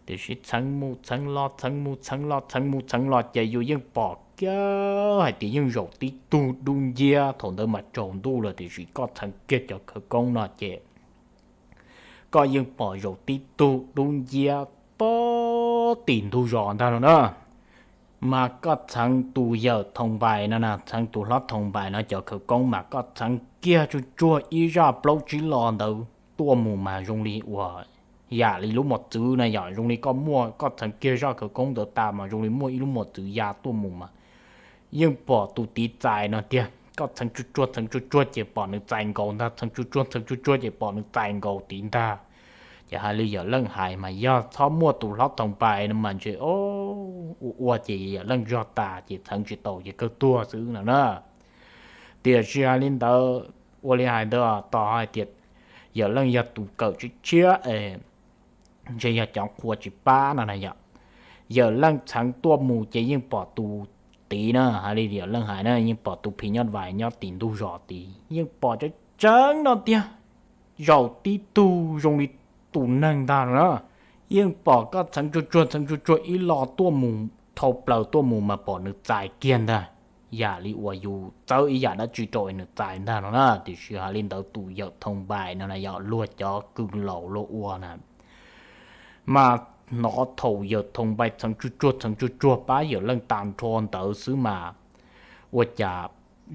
Tiam sis txheev mus txheev los, txheev mus txheev los, txheev mus txheev los ces yus yeej pom kiag hais tias yeej zaum tib tug dub nciab. Thaum ntawd mas tsaus ntuj lawm tiam sis koj txheev kiag cov khawv koob no ces koj yeej pom zaum tib tug dub nciab pob tim ntug zos ntag no na. Mas koj txheev tus yawm Thoom Npais no na, txheev tus hlob Thoom Npais no cov khawv koob mas koj txheev kiag tsuag tsuag ib zaj plaub tsib lo ntawd tuaj mus mas zoo li uas yam li lub mos txwv na yom, zoo li koj muaj, koj txheev kiag zaj khawv koob ntawd tas mas zoo li muaj ib lub mos txwv ya tuaj mus mas yeej pom tus tiv txais no tiag. Koj txheev tsuag tsuag txheev tsuag tsuag ces pom nws txais nkaus ntag, txheev tsuag tsuag txheev tsuag tsuag ces pom nws txais nkaus tiv ntag. Ces hais li yawm leej hais mas yog txhob muaj tus hlob Thoom Npais no mas ntshe ua ua ces yawm leej zog tas ces txheev tsis tau ces kawg tuag xwb no na. Tiam sis hais li ntawd, ua li hais ntawd tos hais tias yawm leej yog tus kawm tshiab tshiab es ntshe yog cov qhua tsis pab no na yom. Yawm leej txheev tuaj mus ces yeej pom tus tiv na, hais li yawm leej hais na, yeej pom tus phim nyuj vais nyob tim ntug zos tid, yeej pom tseeb tseeb no tiag. zaum tib tug zoo li tus neeg ntag no na. Yeej pom koj txheev tsuag tsuag txheev tsuag tsuag ib lo tuaj mus, dhau plaws tuaj mus mas pom nws txais kiag ntag. Yam li uas yus txawb ib yam dab tsi rau es nws txais ntag no na. Tiam sis hais li ntawd tus yawm Thoo Npais no na yog luag cov kws laus luag ua na, mas hnov thaum yawm Thoo Npais txheev tsuag tsuag txheev tsuag tsuag pab yawm Leej tag nrho ntawd xwb mas ua cas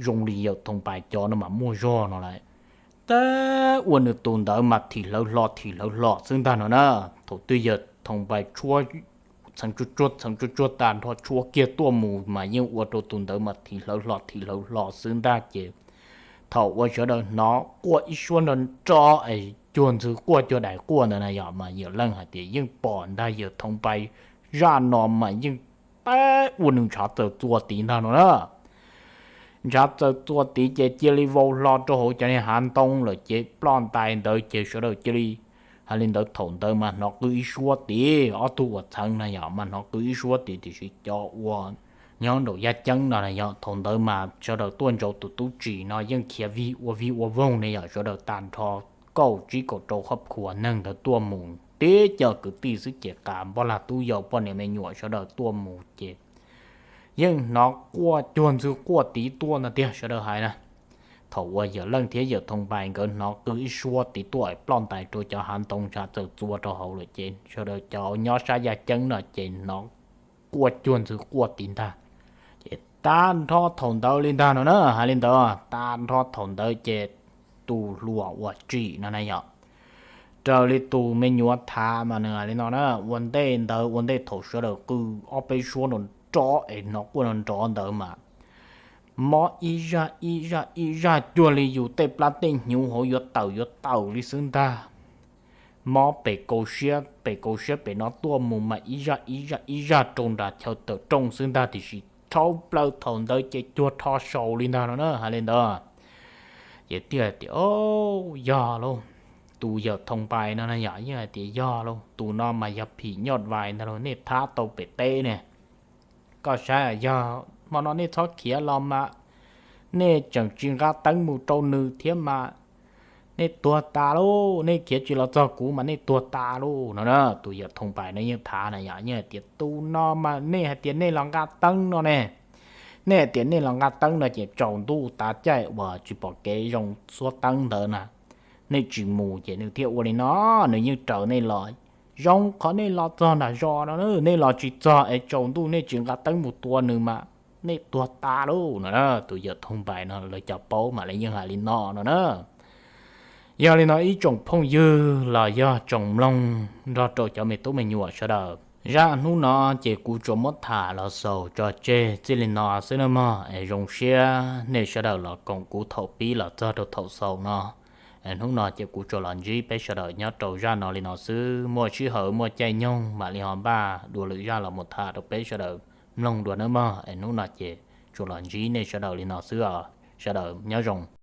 zoo li yawm Thoo Npais cov no mas muaj zog no lawm. Tab ua nws tus ntawd mas thim hlawv hlo thim hlawv hlo xwb ntag no na. Thaum twg yawm Thoo Npais tshuab txheev tsuag tsuag txheev tsuag tsuag tag nrho tshuab kiag tuaj mus mas yeej ua rau tus ntawd mas thim hlawv hlo thim hlawv hlo xwb ntag ces thaum uas sawv daws hnov quaj ib suab nrov nrov es cuag ntxhw quaj cuag dais quaj ntawd na yog mas yawm Leej hais tias yeej pom ntag yawm Thoo Npais zaj no mas yeej tab ua nws ntshav txawm txua tid ntag no na. Ntshav txawm txua tid ces cia li vau hlo rau hauv cov niag hav ntoo lawm ces ploj ntais ntawd ces sawv daws cia li, hais li ntawd thaum ntawd mas hnov qw ib suab tid, ob tug uas txheev na yog mas hnov qw ib suab tid tiam sis cov uas nyob nraum yaj ceeb no na yog thaum ntawd mas sawv daws tuaj ntsauv tus tub tsim no yeej khiav vig ua vig ua voog ne yog sawv daws tag nrho kaum tsib kaum rau qhov phuas neeg ntawd tuaj mus tib co kwv tij xwb ces qas npoj lag tub yau poj niam me nyuam sawv daws tuaj mus ces yeej hnov quaj cuag ntxhw quaj tid tuaj ntag tiag sawv daws hais na. Thaum uas yawm Leej thiab yawm Thoo Npais nkawd hnov qw ib suab tid tuaj ploj ntais rau cov hav ntoo ntshav txawm txua rau hauv lawm ces sawv daws cov nyob sab yaj ceeb no ces hnov quaj cuag ntxhw quaj tid ntag. Ces tag nrho thaum ntawd li ntag no na, hais li ntawd tag nrho thaum ntawd ces tus hluas uas tsim no na yog raws li tus me nyuam tham mas nws hais li no na, ua ntej ntawd ua ntej thaum sawv daws qw ob peb suab nrov nrov es hnov quaj nrov nrov ntawd mas mob ib zaj ib zaj ib zaj cuag li yus tej plab tej hnyuv hauv yuav tawm yuav tawm li xwb ntag. Mob pem kaus siab pem kaus siab pem no tuaj mus mas ib zaj ib zaj ib zaj rau nram chaw tawm rooj xwb ntag tiam sis dhau plaws thaum ntawd ces cuag rho saus li ntag no na, hais li ntawd. Ces thiaj hais tias, Yog lauj, tus yawm Thoo Npais no na yom, yeej hais tias, Yog lauj, tus no mas yog phim nyuj vais ntag lauj, nej thab tau pem teb ne. Koj saib yog hmo no nej txhob khiav los mas nej tseem tsis nqa teeb mus rau nws thiab mas nej tuag tas lauj, nej khiav tsis los txog kuv mas nej tuag tas lauj no na. Tus yawm Thoo Npais no yeej tham na yom, yeej hais tias, Tus no mas nej hais tias nej los nqa teeb no ne, nej hais tias nej los nqa teeb no ces tsaus ntuj tav caij uas tsis pom kev zoo xuab teeb ntawd na, nej tsis mus ces nws thiaj ua li no, nws yeej raws nej los. Zoo qhov nej los txog nram zos no, nej los tsis txog es tsaus ntuj nej tsis nqa teeb mus tua nws mas nej tuag tas lauj no na. Tus yawm Thoo Npais no lawv cov paub mas lawv yeej hais li no no na. Yog li no ib tsoom phooj ywg los yog tsoom mloog nrog rau cov me tub me nyuam sawv daws, zaj hnub no ces kuv tsuas muab tham los xaus tso tseg txij li no xwb nawb mog, es zoo siab nej sawv daws los koom kuv thaum pib los txog rau thaum xaus no. Es hnub no ces kuv tsuas los ntsib peb sawv daws nyob rau zaj no li no xwb, muaj sij hawm muaj caij nyoog mam li ho npaj dua lwm zaj los mus tham rau peb sawv daws mloog dua nawb mog. Es hnub no ces tsuas los ntsib nej sawv daws li no xwb os, sawv daws nyob zoo.